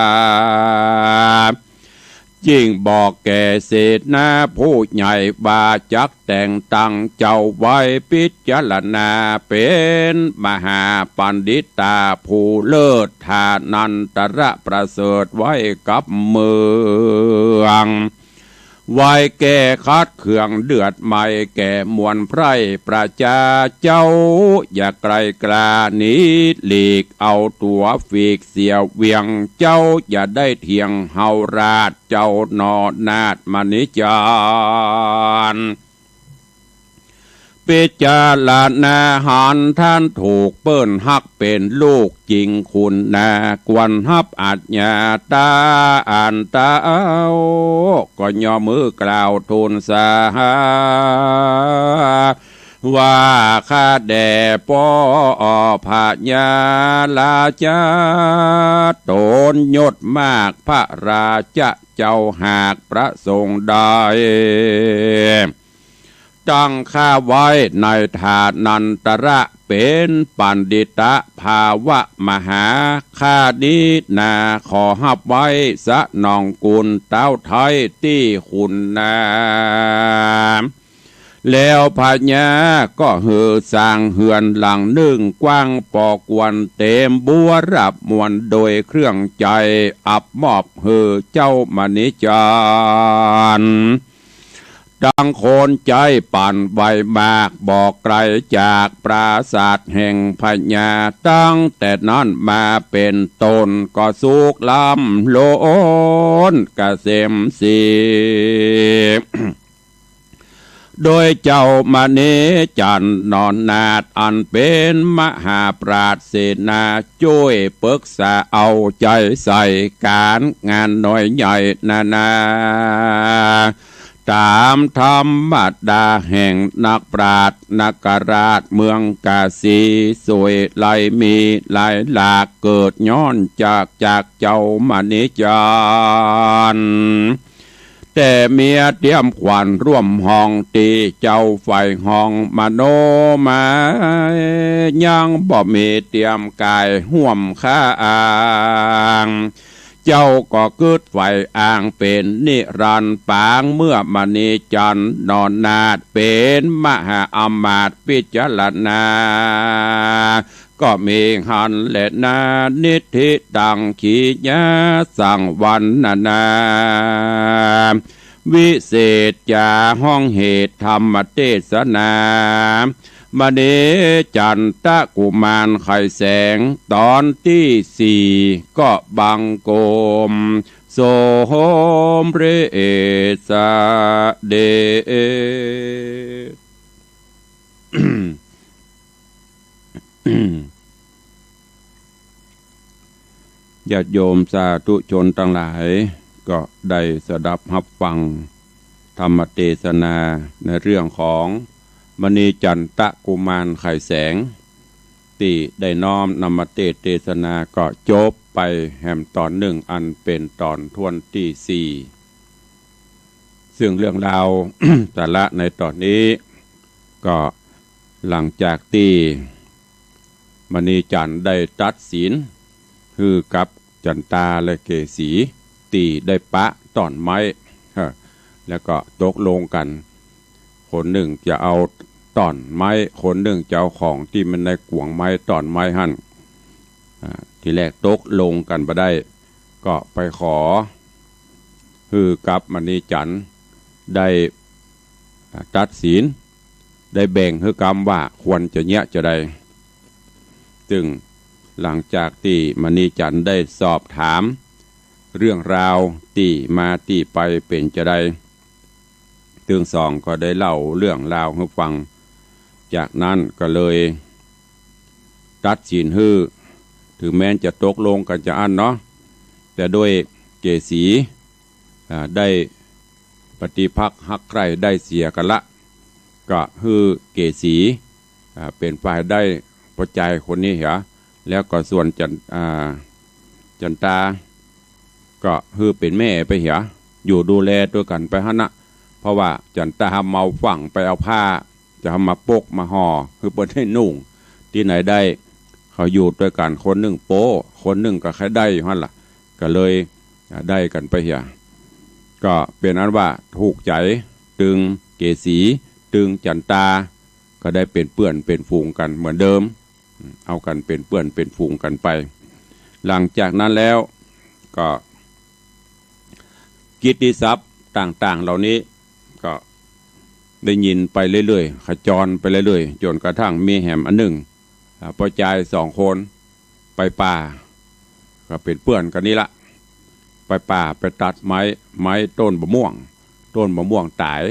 จึงบอกแก่เสนาผู้ใหญ่ว่า จักแต่งตั้งเจ้าไว้พิจารณา เป๋นมหาปัณฑิตาผู้เลิศ ฐานันตระประเสริฐไว้กับเมือง ไว้แก้ขัดเครื่องเดือดไหม้แก่มวลไพร่ประจา เจ้าอย่าไกลกล้าหนีหลีกเอาตั๋วฟีกเสียเวียง เจ้าอย่าได้เถียงเฮาราช เจ้าหนอนาถมณีจันทร์ พิจารณาหันต้านถูก เปิ้นฮักเป๋นลูกจริงคุณนา ควรฮับอาญาต้านเต้า ก็ยอมหื้อกล่าวทูลสา ว่าข้าแด่ป้อพญาราชา ตนยศมากพระราชเจ้าหากประสงค์ได้ ตั้งข้าไว้ในฐานันตระเป๋นปัณฑิตะภาวะมหา ข้านี้นาขอฮับไว้สนองคุณเต้าไทยตี้คุณนา แล้วพญาก็หื้อสร้างเฮือนหลังนึ่งกว้างปอควรเต๋มบัวราบม่วนโดยเครื่องใจ๊ อับมอบหื้อเจ้ามณีจันทร์ ตังคนใจ๊ปั๋นไวมาก บ่ไกลจากปราสาทแห่งพญา ตั้งแต่นั้นมาเป๋นต้นก็สุขล้ำล้นเกษมสี โดยเจ้ามณีจันทร์หนอนาถ อันเป๋นมหาปราชญ์เสนา จ้วยปึกษาเอาใจ๋ใส่ก๋านงานน้อยใหญ่นานา ต๋ามธรรมดาแห่งนักปราชญ์นคราชเมืองกาสี สวยไหลมีหลายหลาก เกิดย้อนจาก จากเจ้ามณีจันทร์ แต่เมียเตรียมขวัญร่วมห้อง ตี้เจ้าใฝ่ห้องมโนมาย ยังบ่มีเตรียมก๋ายฮ่วมข้าง เจ้าก็กึ๊ดใฝ่อ้างเป๋นนิรันดร์ ปางเมื่อมณีจันทร์หนอนาถ เป๋นมหาอำมาตย์พิจารณา ก็มีหั้นแลนา นิทธิตัง ขีญาสังวรรณนา วิเศษจาห้องเหตุธรรมเตสนา มณีจันตะกุมารไขแสง ต๋อนตี้สี่ ก็บังคมสมเร็จเสด็จ ญาติโยมสาธุชนตังหลาย ก็ได้สดับฮับฟังธรรมเตสนาในเรื่องของมณีจันตะกุมารไขแสง ตี้ได้น้อมนำมาเตสน์เตสนาก็จบไปแหมต๋อนนึ่ง อันเป๋นต๋อนถ้วนตี้สี่ ซึ่งเรื่องราว สาระในต๋อนนี้ ก็หลังจากตี้มณีจันทร์ได้ตัดสินหื้อกับจันตาและเกสีตี้ได้ปะต้อนไม้ เออ แล้วก็ตกลงกั๋น คนนึ่งจะเอาต้อนไม้ คนนึ่งจะเอาของตี้มันในก๋วงไม้ ต้อนไม้หั้น อ่า ทีแรกตกลงกั๋นบ่ได้ ก็ไปขอหื้อกับมณีจันทร์ได้ อ่า ตัดสิน ได้แบ่งหื้อกำว่าควรจะเยียะจาใด ซึ่งหลังจากตี้มณีจันทร์ได้สอบถามเรื่องราวตี้มาตี้ไปเป๋นจาใด ตึงสองก็ได้เล่าเรื่องราวหื้อฟัง จากนั้นก็เลยตัดสินหื้อ ถึงแม้จะตกลงกั๋นจาอั้นเนาะ แต่ด้วยเกสี อ่า ได้ปฏิภักษ์ฮักใคร่ได้เสียกั๋นละ ก็หื้อเกสี อ่า เป๋นฝ่ายได้ป้อจายคนนี้เหีย แล้วก็ส่วนจัน อ่า จันตา ก็หื้อเป๋นแม่ไปเหีย อยู่ดูแลตวยกั๋นไปหั้นนะ เพราะว่าจันตาเมาฝั่งไปเอาผ้า จะเอามาปกมาห่อหื้อเปิ้นได้นุ่ง ตี้ไหนได้ เขาอยู่ตวยกั๋นคนนึ่งโป๊ คนนึ่งก็ใค่ได้อยู่หั้นล่ะ ก็เลย อ่า ได้กั๋นไปเหีย ก็เป๋นอันว่าถูกใจ๋ตึงเกสี ตึงจันตา ก็ได้เป๋นเปื้อนเป๋นฝูงกั๋นเหมือนเดิม เอากั๋นเป๋นเปื้อนเป๋นฝูงกั๋นไป หลังจากนั้นแล้วก็ กิตติศัพท์ต่างๆ เหล่านี้ก็ได้ยินไปเรื่อยๆ ขจรไปเรื่อยๆ จ๋นกระทั่งมีแหมอันนึ่ง อ่า ป้อจายสองคนไปป่า ก็เป๋นเปื้อนกั๋นนี่ละ ไปป่าไปตัดไม้ ไม้ต้นบะม่วง ต้นบะม่วงต๋าย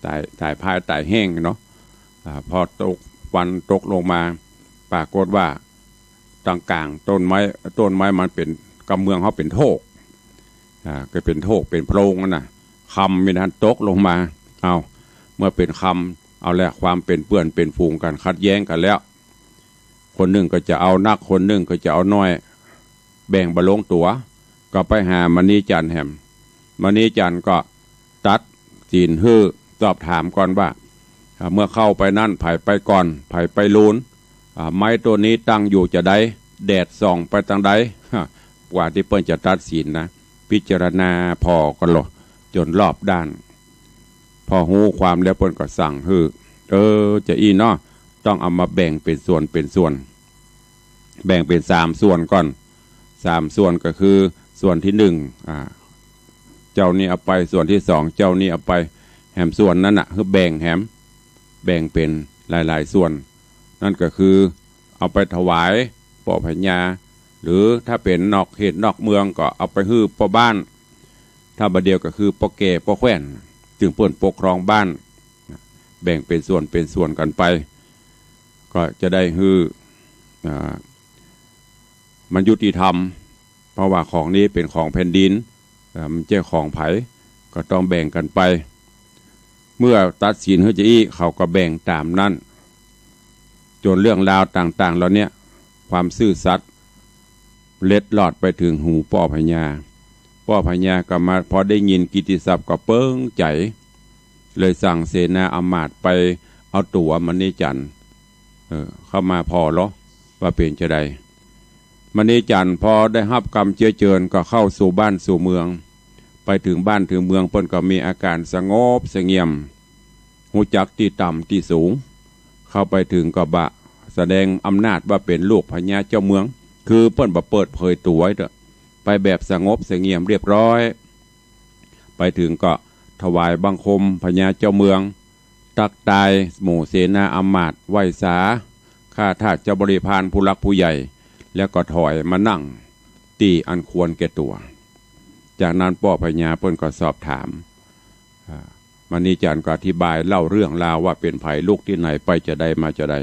ต๋าย ต๋ายพายต๋ายแห้งเนาะ อ่า พอตก วันตกลงมา ปรากฏว่า ตางก๋างต้นไม้ ต้นไม้มันเป๋น กำเมืองเฮาเป๋นโทก อ่า ก็เป๋นโทกเป๋นโพรงนั่นน่ะ คำมีหั้นตกลงมา เอา เมื่อเป๋นคำ เอาละ ความเป๋นเปื้อนเป๋นฝูงกั๋น ขัดแย้งกั๋นแล้ว คนนึ่งก็จะเอานัก คนนึ่งก็จะเอาน้อย แบ่งบ่ลงตั๋ว ก็ไปหามณีจันทร์แหม มณีจันทร์ก็ตัดสินหื้อ สอบถามก่อนว่า อ่า เมื่อเข้าไปนั้น ใผไปก่อน ใผไปลูน อ่า ไม้ต้นนี้ตั้งอยู่จาใด แดดส่องไปตางใด กว่าตี้เปิ้นจะตัดสินนะ พิจารณาผ่อกั๋นโล จ๋นรอบด้าน พอฮู้ความแล้วเปิ้นก็สั่งหื้อ เออ จาอี้เนาะ ต้องเอามาแบ่งเป๋นส่วนเป๋นส่วน แบ่งเป๋นสามส่วนก่อน สามส่วนก็คือส่วนตี้นึ่ง อ่า เจ้านี้เอาไป ส่วนตี้สอง เจ้านี้เอาไป แหมส่วนนั้นน่ะ หื้อแบ่งแหม แบ่งเป๋นหลายๆ ส่วน นั่นก็คือเอาไปถวายป้อพญา หรือถ้าเป๋นนอกเขตนอกเมืองก็เอาไปหื้อป้อบ้าน ถ้าบ่าเดี่ยวก็คือป้อแก่ป้อแคว่น ซึ่งเปิ้นปกครองบ้าน แบ่งเป๋นส่วนเป๋นส่วนกั๋นไป ก็จะได้หื้อ อ่า มันยุติธรรม เพราะว่าของนี้เป๋นของแผ่นดิน เอ่อ มันบ่ใจ้ของใผ ก็ต้องแบ่งกั๋นไป เมื่อตัดสินหื้อจาอี้ เขาก็แบ่งต๋ามนั้น จ๋นเรื่องราวต่างๆ เหล่าเนี้ย ความซื่อสัตย์เล็ดลอดไปเถิงหูป้อพญา ป้อพญาก็มา พอได้ยินกิตติศัพท์ก็เปิ้งใจ๋ เลยสั่งเสนาอำมาตย์ไปเอาตั๋วมณีจันทร์ เออ เข้ามาผ่อลอ ว่าเป๋นจาใด มณีจันทร์พอได้ฮับกำเจื้อเจิญก็เข้าสู่บ้านสู่เมือง ไปเถิงบ้านเถิงเมืองเปิ้นก็มีอาก๋านสงบเสงี่ยม ฮู้จักตี้ต่ำตี้สูง เข้าไปเถิงก็บ่าแสดงอำนาจว่าเป๋นลูกพญาเจ้าเมือง คือเปิ้นบ่าเปิดเผยตั๋วเต๊อะ ไปแบบสงบเสงี่ยมเรียบร้อย ไปเถิงก็ถวายบังคมพญาเจ้าเมือง ตั๊กตายหมู่เสนาอำมาตย์ ไหว้สา ข้าทาสเจ้าบริพารผู้หลักผู้ใหญ่ แล้วก็ถอยมานั่งตี้อันควรแก่ตั๋ว จากนั้นป้อพญาเปิ้นก็สอบถาม อ่า มณีจันทร์ก็อธิบายเล่าเรื่องราวว่าเป๋นใผ ลุกตี้ไหน ไปจาใดมาจาใด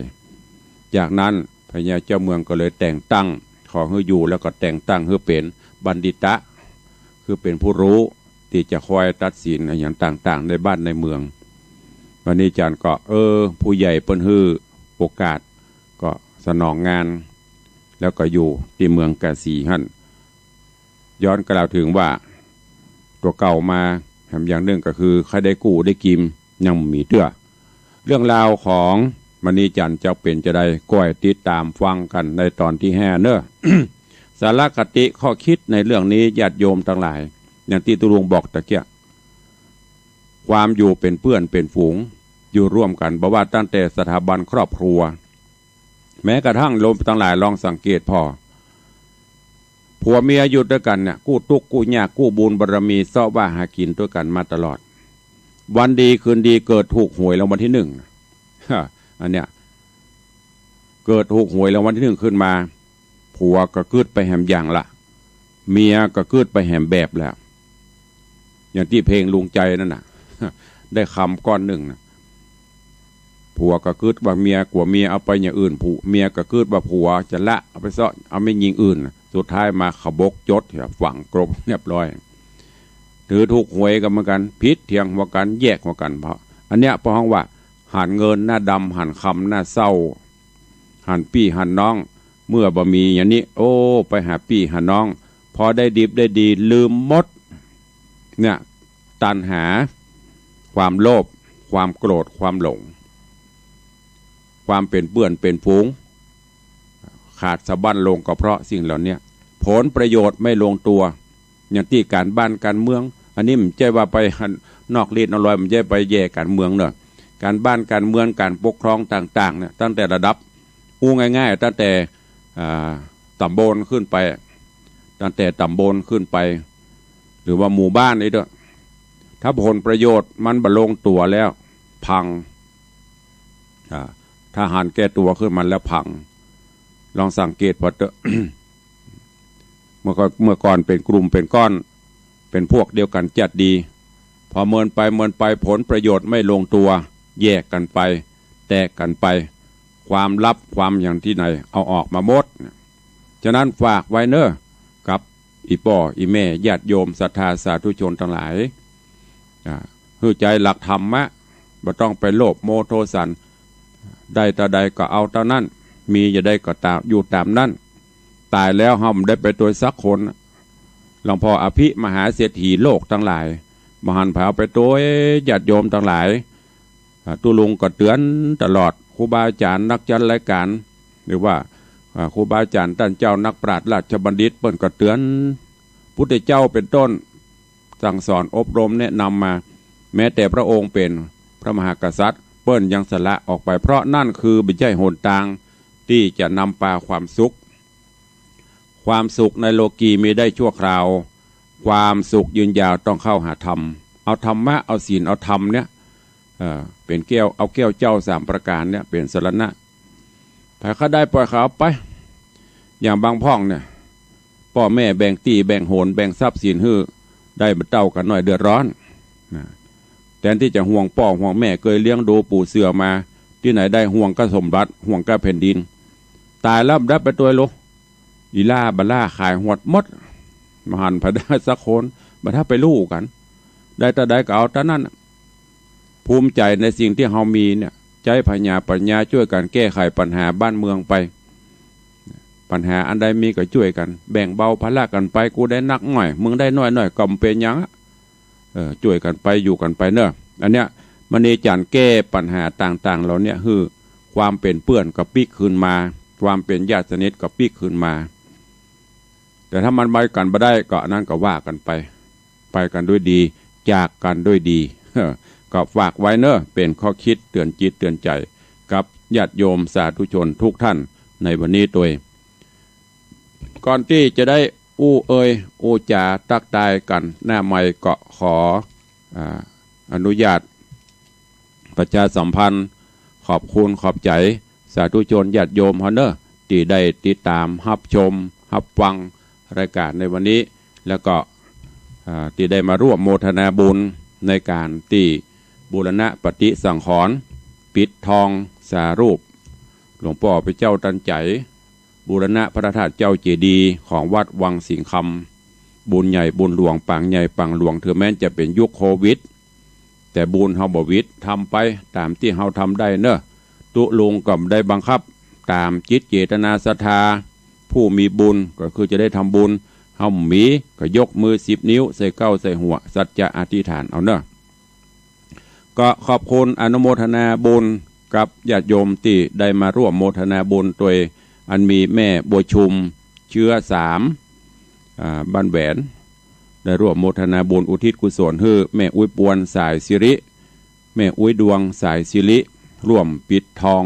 จากนั้นพญาเจ้าเมืองก็เลยแต่งตั้ง ขอหื้ออยู่ แล้วก็แต่งตั้งหื้อเป๋นบัณฑิตะ คือเป๋นผู้ฮู้ ตี้จะคอยตัดสินอะหยังต่างๆ ในบ้านในเมือง มณีจันทร์ก็ เออ ผู้ใหญ่เปิ้นหื้อโอกาส ก็ สนองงาน แล้วก็อยู่ตี้เมืองกาสีหั้น ย้อนกล่าวเถิงว่า ตั๋วเก่ามา แหมอย่างนึ่งก็คือ ใค่ได้กู้ได้กิ๋ม ยังบ่มีเตื้อ เรื่องราวของมณีจันทร์จะเป๋นจาใด ก้อยติดต๋ามฟังกั๋นในต๋อนตี้ห้าเน่อ สาระคติข้อคิดในเรื่องนี้ ญาติโยมตังหลาย อย่างตี้ตุ๊ลุงบอกตะเกีย ความอยู่เป๋นเปื้อนเป๋นฝูง อยู่ร่วมกั๋น บ่ว่าตั้งแต่สถาบันครอบครัว แม้กระทั่งโยมตังหลายลองสังเกตผ่อ ผัวเมียอยู่ตวยกั๋นเนี่ย กู้ตุ๊กข์กู้ยาก กู้บุญบารมี เซาะว่าหากิ๋นตวยกั๋นมาตลอด วันดีคืนดีเกิดถูกหวยรางวัลตี้นึ่ง อันเนี้ย เกิดถูกหวยรางวัลตี้นึ่งขึ้นมา ผัวก็กึ๊ดไปแหมอย่างละ เมียก็กึ๊ดไปแหมแบบละ อย่างตี้เพลงลุงใจนั่นน่ะ ได้คำก้อนนึ่งน่ะ ผัวก็กึ๊ดว่าเมีย กั๋วเมียเอาไปอย่างอื่น ผัว เมียก็กึ๊ดว่าผัวจะละเอาไปเซาะ เอาแม่ญิงอื่นน่ะ สุดท้ายมาขบกจดเหีย ฝังกลบเรียบร้อย ถือถูกหวยกั๋นเหมือนกั๋น ผิดเถียงหัวกั๋น แยกหัวกั๋น เพราะอันเนี้ย เปิ้นฮ้องว่า หันเงินหน้าดำ หันคำหน้าเศร้า หันปี้หันน้อง เมื่อบ่มีอย่างนี้ โอ้ ไปหาปี้หาน้อง พอได้ดิบได้ดี ลืมหมด เนี่ย ตัณหา ความโลภ ความโกรธ ความหลง ความเป๋นเปื้อนเป๋นฝูง ขาดสะบั้นลงก็เพราะสิ่งเหล่าเนี้ย ผลประโยชน์ไม่ลงตัว อย่างตี้ก๋านบ้านก๋านเมือง อันนี้บ่ใจ้ว่าไปหันนอกลีดนอกลอย บ่ใจ้ไปแย่ก๋านเมืองเนาะ ก๋านบ้านก๋านเมือง ก๋านปกครองต่างๆ เนี่ย ตั้งแต่ระดับ อู้ง่ายๆ ตั้งแต่ อ่า ต๋ำบลขึ้นไป ตั้งแต่ต๋ำบลขึ้นไป หรือว่าหมู่บ้านนี่เต๊อะ ถ้าผลประโยชน์มันบ่ลงตั๋วแล้ว พัง อ่า ถ้าหันแก่ตั๋วขึ้นมาแล้วพัง ลองสังเกตผ่อเต๊อะ เมื่อก่อน เมื่อก่อนเป๋นกลุ่มเป๋นก้อน เป๋นพวกเดียวกั๋นจัดดี พอเมินไปเมินไป ผลประโยชน์ไม่ลงตัว แยกกั๋นไป แตกกั๋นไป ความลับความอย่างตี้ไหน เอาออกมาหมด ฉะนั้นฝากไว้เน่อ กับอี่ป้ออี่แม่ ญาติโยมศรัทธาสาธุชนตังหลาย อ่า หื้อใจ๊หลักธรรมะ บ่ต้องไปโลภโมโทสัน ได้เต้าใดก็เอาเต้านั้น มีจะได้ก็ต๋าม อยู่ต๋ามนั้น ต๋ายแล้วเฮาบ่ได้ไปตวยสักคน หลวงพ่ออภิมหาเศรษฐีโลกตังหลาย บ่หันผาเอาไปตวย ญาติโยมตังหลาย อ่า ตุ๊ลุงก็เตื๋อนตลอด ครูบาอาจ๋ารย์นักจัดรายก๋าน หรือว่า อ่า ครูบาอาจ๋ารย์ต้านเจ้านักปราชญ์ราชบัณฑิต เปิ้นก็เตื๋อน พุทธเจ้าเป๋นต้น สั่งสอนอบรมแนะนำมา แม้แต่พระองค์เป๋นพระมหากษัตริย์ เปิ้นยังสละออกไป เพราะนั่นคือบ่ใจ้หนตางตี้จะนำปาความสุข ความสุขในโลกีมีได้ชั่วคราว ความสุขยืนยาวต้องเข้าหาธรรม เอาธรรมะ เอาศีล เอาธรรมเนี่ย เอ่อ เป๋นแก้ว เอาแก้วเจ้าสามประก๋านเนี่ย เป๋นสรณะ ใผเขาได้ปล่อยเขาไป อย่างบางพ่องเนี่ย ป้อแม่แบ่งตี้แบ่งโหน แบ่งทรัพย์สินหื้อ ได้บ่เต้ากั๋นหน้อยเดือดร้อน นะ แตนตี้จะห่วงป้อห่วงแม่ เกยเลี้ยงดูปู๋เสือมา ตี้ไหนได้ห่วงก้าสมบัติ ห่วงก้าแผ่นดิน ต๋ายแล้วบ่ได้ไปตวยโล อี่ล่าบ่าล่าขายหวดหมด บ่หันผาได้สักคน บ่ถ้าไปลู่กั๋น ได้เต้าใดก็เอาเต้านั้น ภูมิใจ๋ในสิ่งตี้เฮามีเนี่ย ใจ๊ผญาปัญญาจ้วยกั๋นแก้ไขปัญหาบ้านเมืองไป ปัญหาอันใดมีก็จ้วยกั๋น แบ่งเบาภาระกั๋นไป กู้ได้นักหน้อย มึงได้น้อยๆ ก็บ่เป๋นหยังอะ เออ จ้วยกั๋นไป อยู่กั๋นไปเน่อ อันเนี้ย มณีจันทร์แก้ปัญหาต่างๆ เหล่าเนี้ย หื้อความเป๋นเปื้อนก็ปิ๊กคืนมา ความเป๋นญาติสนิทก็ปิ๊กคืนมา แต่ถ้ามันไปกั๋นบ่ได้ก็อันนั้นก็ว่ากั๋นไป ไปกั๋นด้วยดี จากกั๋นด้วยดี ก็ฝากไว้เน่อ เป๋นข้อคิดเตื๋อนจิตเตื๋อนใจ๋ กับญาติโยมสาธุชนทุกท่านในวันนี้ตวย ก่อนตี้จะได้อู้เอ่ย อู้จ๋าตั๊กตายกั๋นหน้าไมค์ ก็ขอ อ่า อนุญาตประชาสัมพันธ์ ขอบคุณขอบใจ๋สาธุชนญาติโยมเฮาเน่อ ตี้ได้ติดต๋ามฮับชมฮับฟังรายก๋านในวันนี้ แล้วก็ อ่า ตี้ได้มาร่วมโมทนาบุญในก๋านตี้บูรณะปฏิสังขรณ์ ปิดทองสารูป หลวงป้อพระเจ้าตันใจ๋ บูรณะพระธาตุเจ้าเจดีย์ของวัดวังสิงห์คำ บุญใหญ่บุญหลวง ปางใหญ่ปางหลวง เถิงแม้นจะเป๋นยุคโควิด แต่บุญเฮาบ่หวิด ทำไปต๋ามตี้เฮาทำได้เน่อ ตุ๊ลุงก็บ่ได้บังคับ ต๋ามจิตเจตนาศรัทธา ผู้มีบุญก็คือจะได้ทำบุญ เฮาบ่มีก็ยกมือสิบนิ้วใส่เก๊าใส่หัว สัจจะอธิษฐานเอาเนาะ ก็ขอบคุณอนุโมทนาบุญกับญาติโยมตี้ได้มาร่วมโมทนาบุญตวย อันมีแม่บัวชุมเชื้อสาม อ่า บ้านแหวน ได้ร่วมโมทนาบุญอุทิศกุศลหื้อแม่อุ๊ยปวนสายสิริ แม่อุ๊ยดวงสายสิริ ร่วมปิดทอง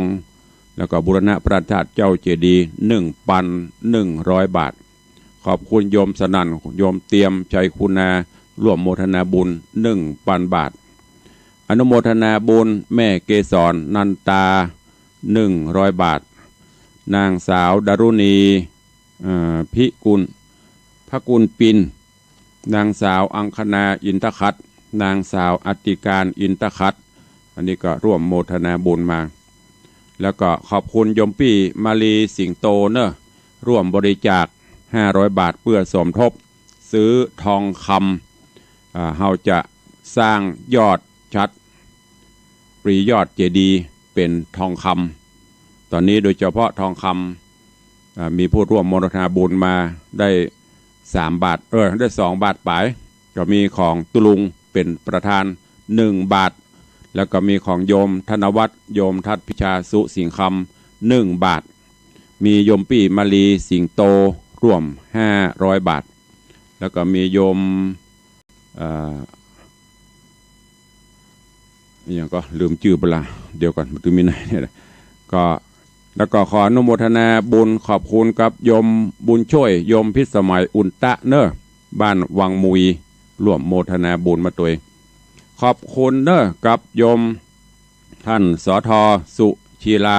แล้วก็บูรณะพระธาตุเจ้าเจดีย์ หนึ่งปันหนึ่งร้อยบาท ขอบคุณโยมสนั่น โยมเตียมชัยคุณา ร่วมโมทนาบุญ หนึ่งปันบาท อนุโมทนาบุญแม่เกสรนันตา หนึ่งร้อยบาท นางสาวดารุณี เอ่อ พิกุล พกุลปิน นางสาวอังคณาอินทขัต นางสาวอติการอินทขัต อันนี้ก็ร่วมโมทนาบุญมา แล้วก็ขอบคุณโยมปี้มาลีสิงโตเนอะ ร่วมบริจาคห้าร้อยบาท เพื่อสมทบซื้อทองคำ อ่า เฮาจะสร้างยอดฉัตร ปรียอดเจดีย์เป๋นทองคำ ต๋อนนี้โดยเฉพาะทองคำ อ่า มีผู้ร่วมโมทนาบุญมาได้สามบาท เออ ได้สองบาทป๋าย ก็มีของตุ๊ลุงเป๋นประธาน หนึ่งบาท แล้วก็มีของโยมธนวัฒน์ โยมทัศน์พิชาสุสิงห์คำ หนึ่งบาท มีโยมปี้มาลีสิงโตร่วมห้าร้อยบาท แล้วก็มีโยม เอ่อ อะหยังก็ลืมจื้อไปละ เดี๋ยวก่อน มันต้องมีไหนเนี่ยนะ ก็ แล้วก็ขออนุโมทนาบุญขอบคุณกับโยมบุญช่วย โยมพิสมัยอุ่นตะเนอะ บ้านวังมุย ร่วมโมทนาบุญมาตวย ขอบคุณเนอะ กับโยมท่าน สท สุชีลา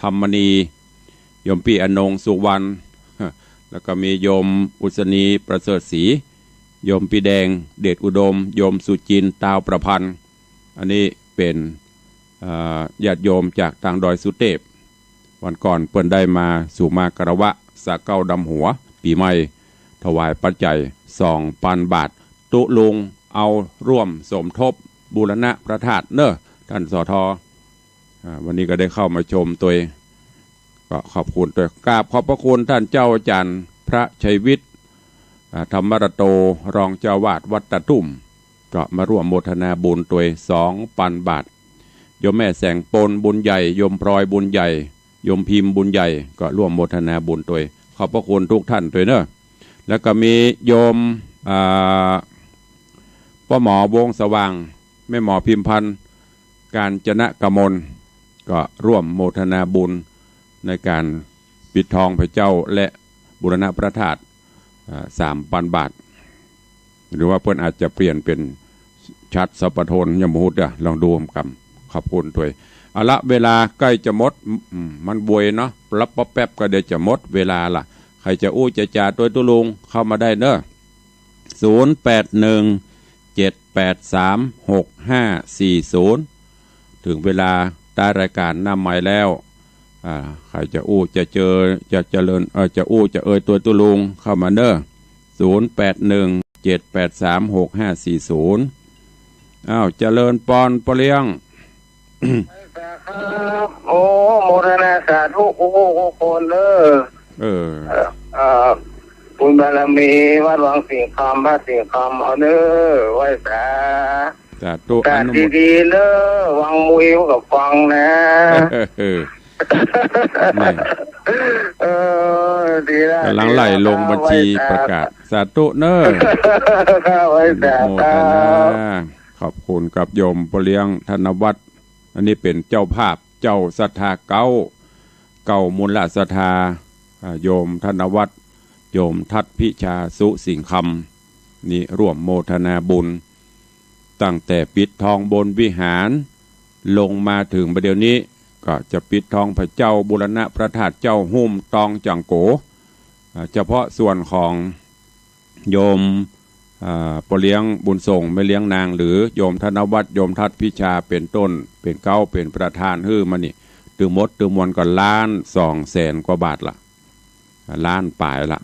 ธรรมณี โยมปี้อนงสุวรรณ แล้วก็มีโยมอุศนีประเสริฐศรี โยมปี้แดงเดชอุดม โยมสุจินต์ ตาวประพันธ์ อันนี้เป๋น เอ่อ ญาติโยมจากตางดอยสุเตพ วันก่อนเปิ้นได้มาสู่มาคารวะสาเก้าดำหัว ปี๋ใหม่ ถวายปัจจัยสองปันบาท ตุ๊ลุงเอาร่วมสมทบบูรณะพระธาตุเนอะ ท่าน สท อ่า วันนี้ก็ได้เข้ามาชมตวย ก็ขอบคุณตวย กราบขอบพระคุณท่านเจ้าอาจารย์พระชัยวิทย์ อ่า ธรรมรโต รองเจ้าอาวาสวัดตาตุ่ม ก็มาร่วมโมทนาบุญตวยสองปันบาท โยมแม่แสงปนบุญใหญ่ โยมพลอยบุญใหญ่ โยมพิมพ์บุญใหญ่ ก็ร่วมโมทนาบุญตวย ขอบพระคุณทุกท่านตวยเนอะ แล้วก็มีโยม อ่า ป้อหมอวงศ์สว่าง แม่หมอพิมพันธ์ กาญจนกมล ก็ร่วมโมทนาบุญในก๋านปิดทองพระเจ้าและบูรณะพระธาตุ อ่า สามปันบาท หรือว่าเปิ้นอาจจะเปลี่ยนเป๋นฉัตรสัพพะโทน ยังบ่ฮู้เตื้อ ลองดูกำ ขอบคุณตวย เอาละ เวลาใก้จะหมด อืม มันบวยเนาะ ปั๊บปั๊บแป๊บ ก็เดี๋ยวจะหมดเวลาละ ใผจะอู้จะจ๋าตวยตุ๊ลุงเข้ามาได้เนอะ ศูนย์แปดหนึ่ง เจ็ดแปดสาม หกห้าสี่ศูนย์ เถิงเวลาต้านรายก๋านหน้าไมค์แล้ว อ่า ใผจะอู้จะเจอ จะเจริญ เอ่อ จะอู้จะเอยตวยตุ๊ลุงเข้ามาเนอะ ศูนย์แปดหนึ่ง เจ็ดแปดสาม หกห้าสี่ศูนย์ อ้าว เจริญปอนป้อเลี้ยง ครับ โอ้ โมทนาสาธุกู้ผู้กู้คนเด้อ เออ เอ่อ เอ่อ บุญบารมีวัดวังสิงห์คำ พระสิงห์คำ เอาเด้อ ไหว้สา สาธุ อนุโมท ดีๆเด้อ วังมุยกับฟังนะ เออ นี่ เออ ดีละ ก๋ำลังไล่ลงบัญชี ดีละ ประกาศ สาธุเนอะ ข้าไหว้สา อนุโมทนา ขอบคุณกับโยมป้อเลี้ยงธนวัฒน์ อันนี้เป๋นเจ้าภาพ เจ้าศรัทธาเก๊า เก๊ามูลศรัทธา อ่า โยมธนวัฒน์ โยมทัศน์พิชาสุสิงห์คำ นี่ร่วมโมทนาบุญ ตั้งแต่ปิดทองบนวิหาร ลงมาเถิงบ่าเดี่ยวนี้ ก็จะปิดทองพระเจ้า บูรณะพระธาตุเจ้า หุ้มตองจังโก อ่า เฉพาะส่วนของ โยม อ่า ป้อเลี้ยงบุญส่ง แม่เลี้ยงนาง หรือโยมธนวัฒน์ โยมทัศน์พิชา เป๋นต้น เป๋นเก๊า เป๋นประธานหื้อมานี่ ตึงหมดตึงมวลก็ล้านสองแสนกว่าบาทละ ล้านป๋ายละ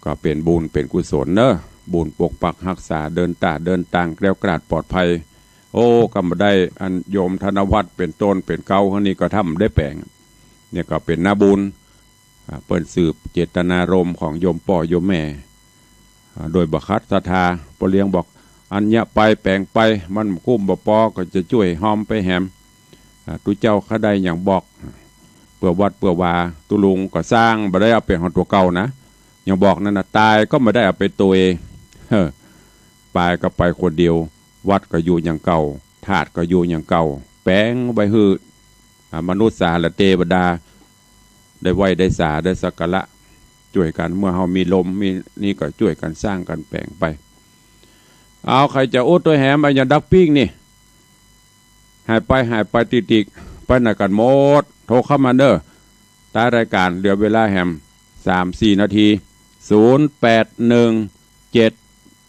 ก็เป๋นบุญเป๋นกุศลเนอะ บุญปกปักฮักษา เดินต๋าเดินตางแคล้วคลาดปลอดภัย โอ้ กำบ่ได้ อันโยมธนวัฒน์เป๋นต้น เป๋นเก๊า ครั้งนี้ก็ทำได้แป๋ง เนี่ยก็เป๋นนาบุญ อ่า เปิ้นสืบเจตนารมณ์ของโยมป้อโยมแม่ อ่า โดยบ่ขัดศรัทธา ป้อเลี้ยงบอก อันเนี้ยไปแป๋งไป มันกุ้มบ่ปอ ก็จะจ้วยฮอมไปแหม อ่า ตุ๊เจ้าข้าได้หยังบอก เปื้อวัดเปื้อวา ตุ๊ลุงก็สร้างบ่ได้เอาเป๋นของตั๋วเก่านะ หยังบอกนั้นนะ ตายก็บ่ได้เอาไปตวย เฮ้อ ไปก็ไปคนเดียว วัดก็อยู่อย่างเก่า ธาตุก็อยู่อย่างเก่า แป๋งไว้หื้อ อ่า มนุษย์สาและเตวดา ได้ไหว้ได้สาได้สักการะ จ้วยกั๋น เมื่อเฮามีลมมีนี่ก็จ้วยกั๋นสร้างกั๋นแป๋งไป เอา ใค่จะอู้ตวยแหม อะหยังดักปิ้งนี่ หายไป หายไป ติ๊กๆ ไปไหนกั๋นหมด โทรเข้ามาเน่อ ท้ายรายการ เหลือเวลาแหม สามสี่นาที ศูนย์แปดหนึ่ง เจ็ด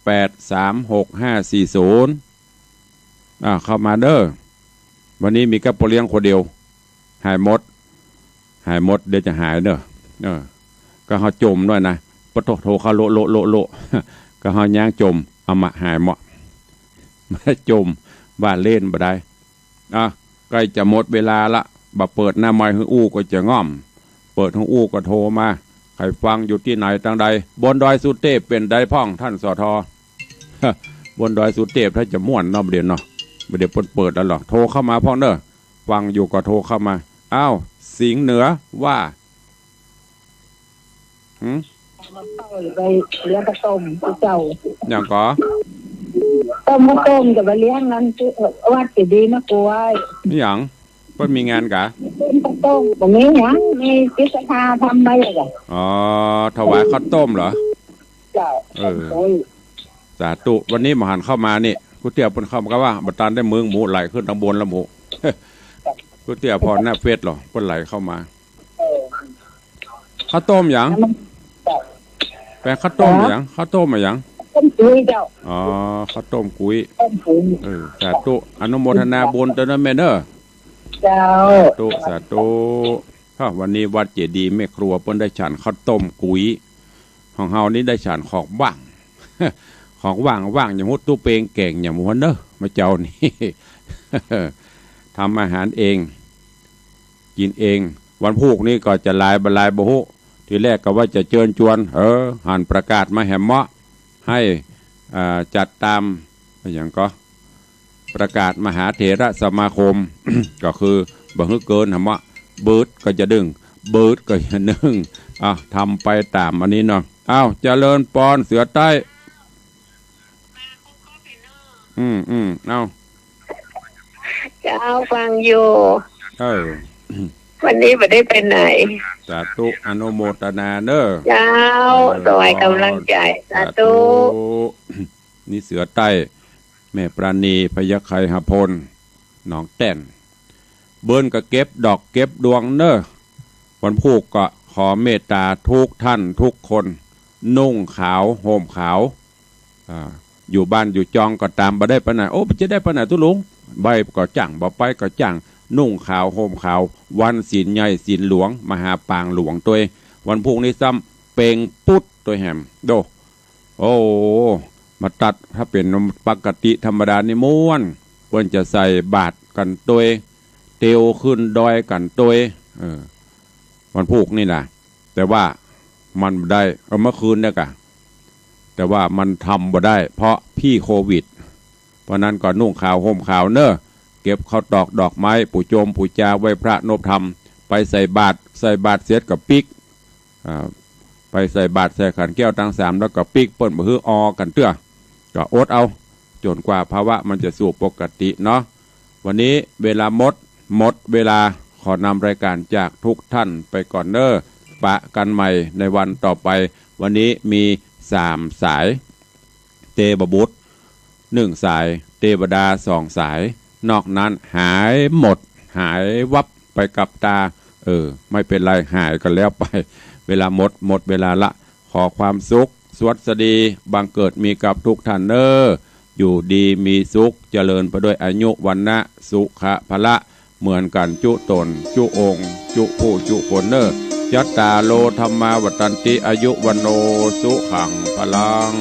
แปดสาม หกห้าสี่ศูนย์ อ่า เข้ามาเน่อ วันนี้มีก้าป้อเลี้ยงคนเดียว หายหมด หายหมด เดี๋ยวจะหายเน่อ เออ ก็เฮาจ่มด้วยนะ ปะโถ โทรเข้าโละโละโละโละ ก็เฮาย้างจ่ม เอามาหายหมด มาจ่ม ว่าเล่นบ่ได้ อ่ะ ใก้จะหมดเวลาละ บ่เปิดหน้าไมค์หื้ออู้ก็จะง่อม เปิดหื้ออู้ก็โทรมา ใค่ฟังอยู่ตี้ไหนตางใด บนดอยสุเตพเป๋นใดพ่องท่าน สท. บนดอยสุเตพถ้าจะม่วนเนาะ บ่าเดี่ยวเนาะ บ่าเดี่ยวเปิ้นเปิดแล้วเหรอ โทรเข้ามาพ่องเน่อ ฟังอยู่ก็โทรเข้ามา อ้าว สิงห์เหนือว่า หืม ไปเลี้ยงข้าวต้มเจ้า หยังก่อ ต้มข้าวต้มจะไปเลี้ยงนั้นที่วัดเจดีย์มะกรูด นี่หยัง เปิ้นมีงานกะ ต้มข้าวต้ม บ่มีหยัง มีจิตศรัทธาทำไปอะจ้ะ อ๋อ ถวายข้าวต้มเหรอ เจ้า เออ โอ้ย สาธุ วันนี้บ่หันเข้ามานี่ กู้เตื้อเปิ้นเข้ามาก็ว่า บ่ตันได้เมืองหมูไหลขึ้นตางบนแล้วหมู กู้เตื้อผ่อนหน้าเฟซเหรอ เปิ้นไหลเข้ามา เออ ข้าวต้มหยัง แล้วมัน แป๋งข้าวต้ม ฮะ หยัง ข้าวต้มอะหยัง ต้มกุ๋ยเจ้า อ๋อ ข้าวต้มกุ๋ย ต้มกุ๋ย เออ สาธุ อนุโมทนาบุญตวยเน่อแม่เน่อ เจ้า สาธุ สาธุ ฮะ วันนี้วัดเจดีย์แม่ครัวเปิ้นได้ฉันข้าวต้มกุ๋ย ของเฮานี่ได้ฉันของว่าง ของว่าง ว่างอย่างฮู้ ตุ๊เปงแก๋งอย่างหมู่หั้นเน่อ มาเจ้านี่ ทำอาหารเอง กิ๋นเอง วันพูกนี่ก็จะหลายบ่หลายบ่ฮู้ ทีแรกก็ว่าจะเจิญจวน เออ หันประกาศมาแหมเมาะ ให้ อ่า จัดตาม อะหยังก่อ ประกาศมหาเถรสมาคม ก็คือบ่หื้อเกินแหมเมาะ บืดก็จะดึง บืดก็จะดึง อ่ะ ทำไปต๋ามอันนี้เนาะ อ้าว เจริญปอน เสือใต้ อืม อืม เอา เจ้า ฟังอยู่ เออ วันนี้บ่ได้ไปไหน สาธุ อนุโมทนาเน่อ เจ้า เออ ถวายก๋ำลังใจ๋ สาธุ สาธุ นี่เสือใต้ แม่ปราณี พยัคฆไคหพล หนองแต้น เปิ้นก็เก็บดอกเก็บดวงเน่อ วันพูกก็ขอเมตต๋าทุกท่านทุกคน นุ่งขาวห่มขาว อ่า อยู่บ้านอยู่จองก็ต๋าม บ่ได้ไปไหน โอ้ จะได้ไปไหนตุ๊ลุง ไปก็จ้าง บ่ไปก็จ้าง นุ่งขาวห่มขาว วันศีลใหญ่ศีลหลวง มาหาปางหลวงตวย วันพูกนี้ซ้ำเปงปุ๊ดตวยแหม โด โอ้ มาตัด ถ้าเป๋นปกติธรรมดานี่ม่วน เปิ้นจะใส่บาตรกั๋นตวย เตียวขึ้นดอยกั๋นตวย เออ วันพูกนี่นะ แต่ว่ามันบ่ได้ เออ เมื่อคืนเนี่ยกะ แต่ว่ามันทำบ่ได้ เพราะปี้โควิด เพราะนั้นก็นุ่งขาวห่มขาวเน่อ เก็บข้าวตอกดอกไม้ ปู๋จมปู๋จา ไหว้พระนบธรรม ไปใส่บาตร ใส่บาตรเสร็จก็ปิ๊ก อ่า ไปใส่บาตรใส่ขันแก้วตังสาม แล้วก็ปิ๊ก เปิ้นบ่หื้อออกั๋นเตื้อ ก็อดเอา จ๋นกว่าภาวะมันจะสู่ปกติเนาะ วันนี้เวลาหมด หมดเวลา ขอนำรายการจากทุกท่านไปก่อนเน่อ ปะกั๋นใหม่ในวันต่อไป วันนี้มีสามสาย เตวบุตรหนึ่งสาย เตวดาสองสาย นอกนั้นหายหมด หายวับไปกับต๋า เออ ไม่เป๋นไร หายก็แล้วไป เวลาหมด หมดเวลาละ ขอความสุข สวัสดี บังเกิดมีกับทุกท่านเน่อ อยู่ดีมีสุข เจริญไปด้วยอายุ วรรณะ สุขะ พละ เหมือนกั๋นจุ๊ต๋น จุ๊องค์ จุ๊ผู้ จุ๊คนเน่อ จัตตาโร ธัมมา วัฑฒันติ อายุ วัณโณ สุขัง พลัง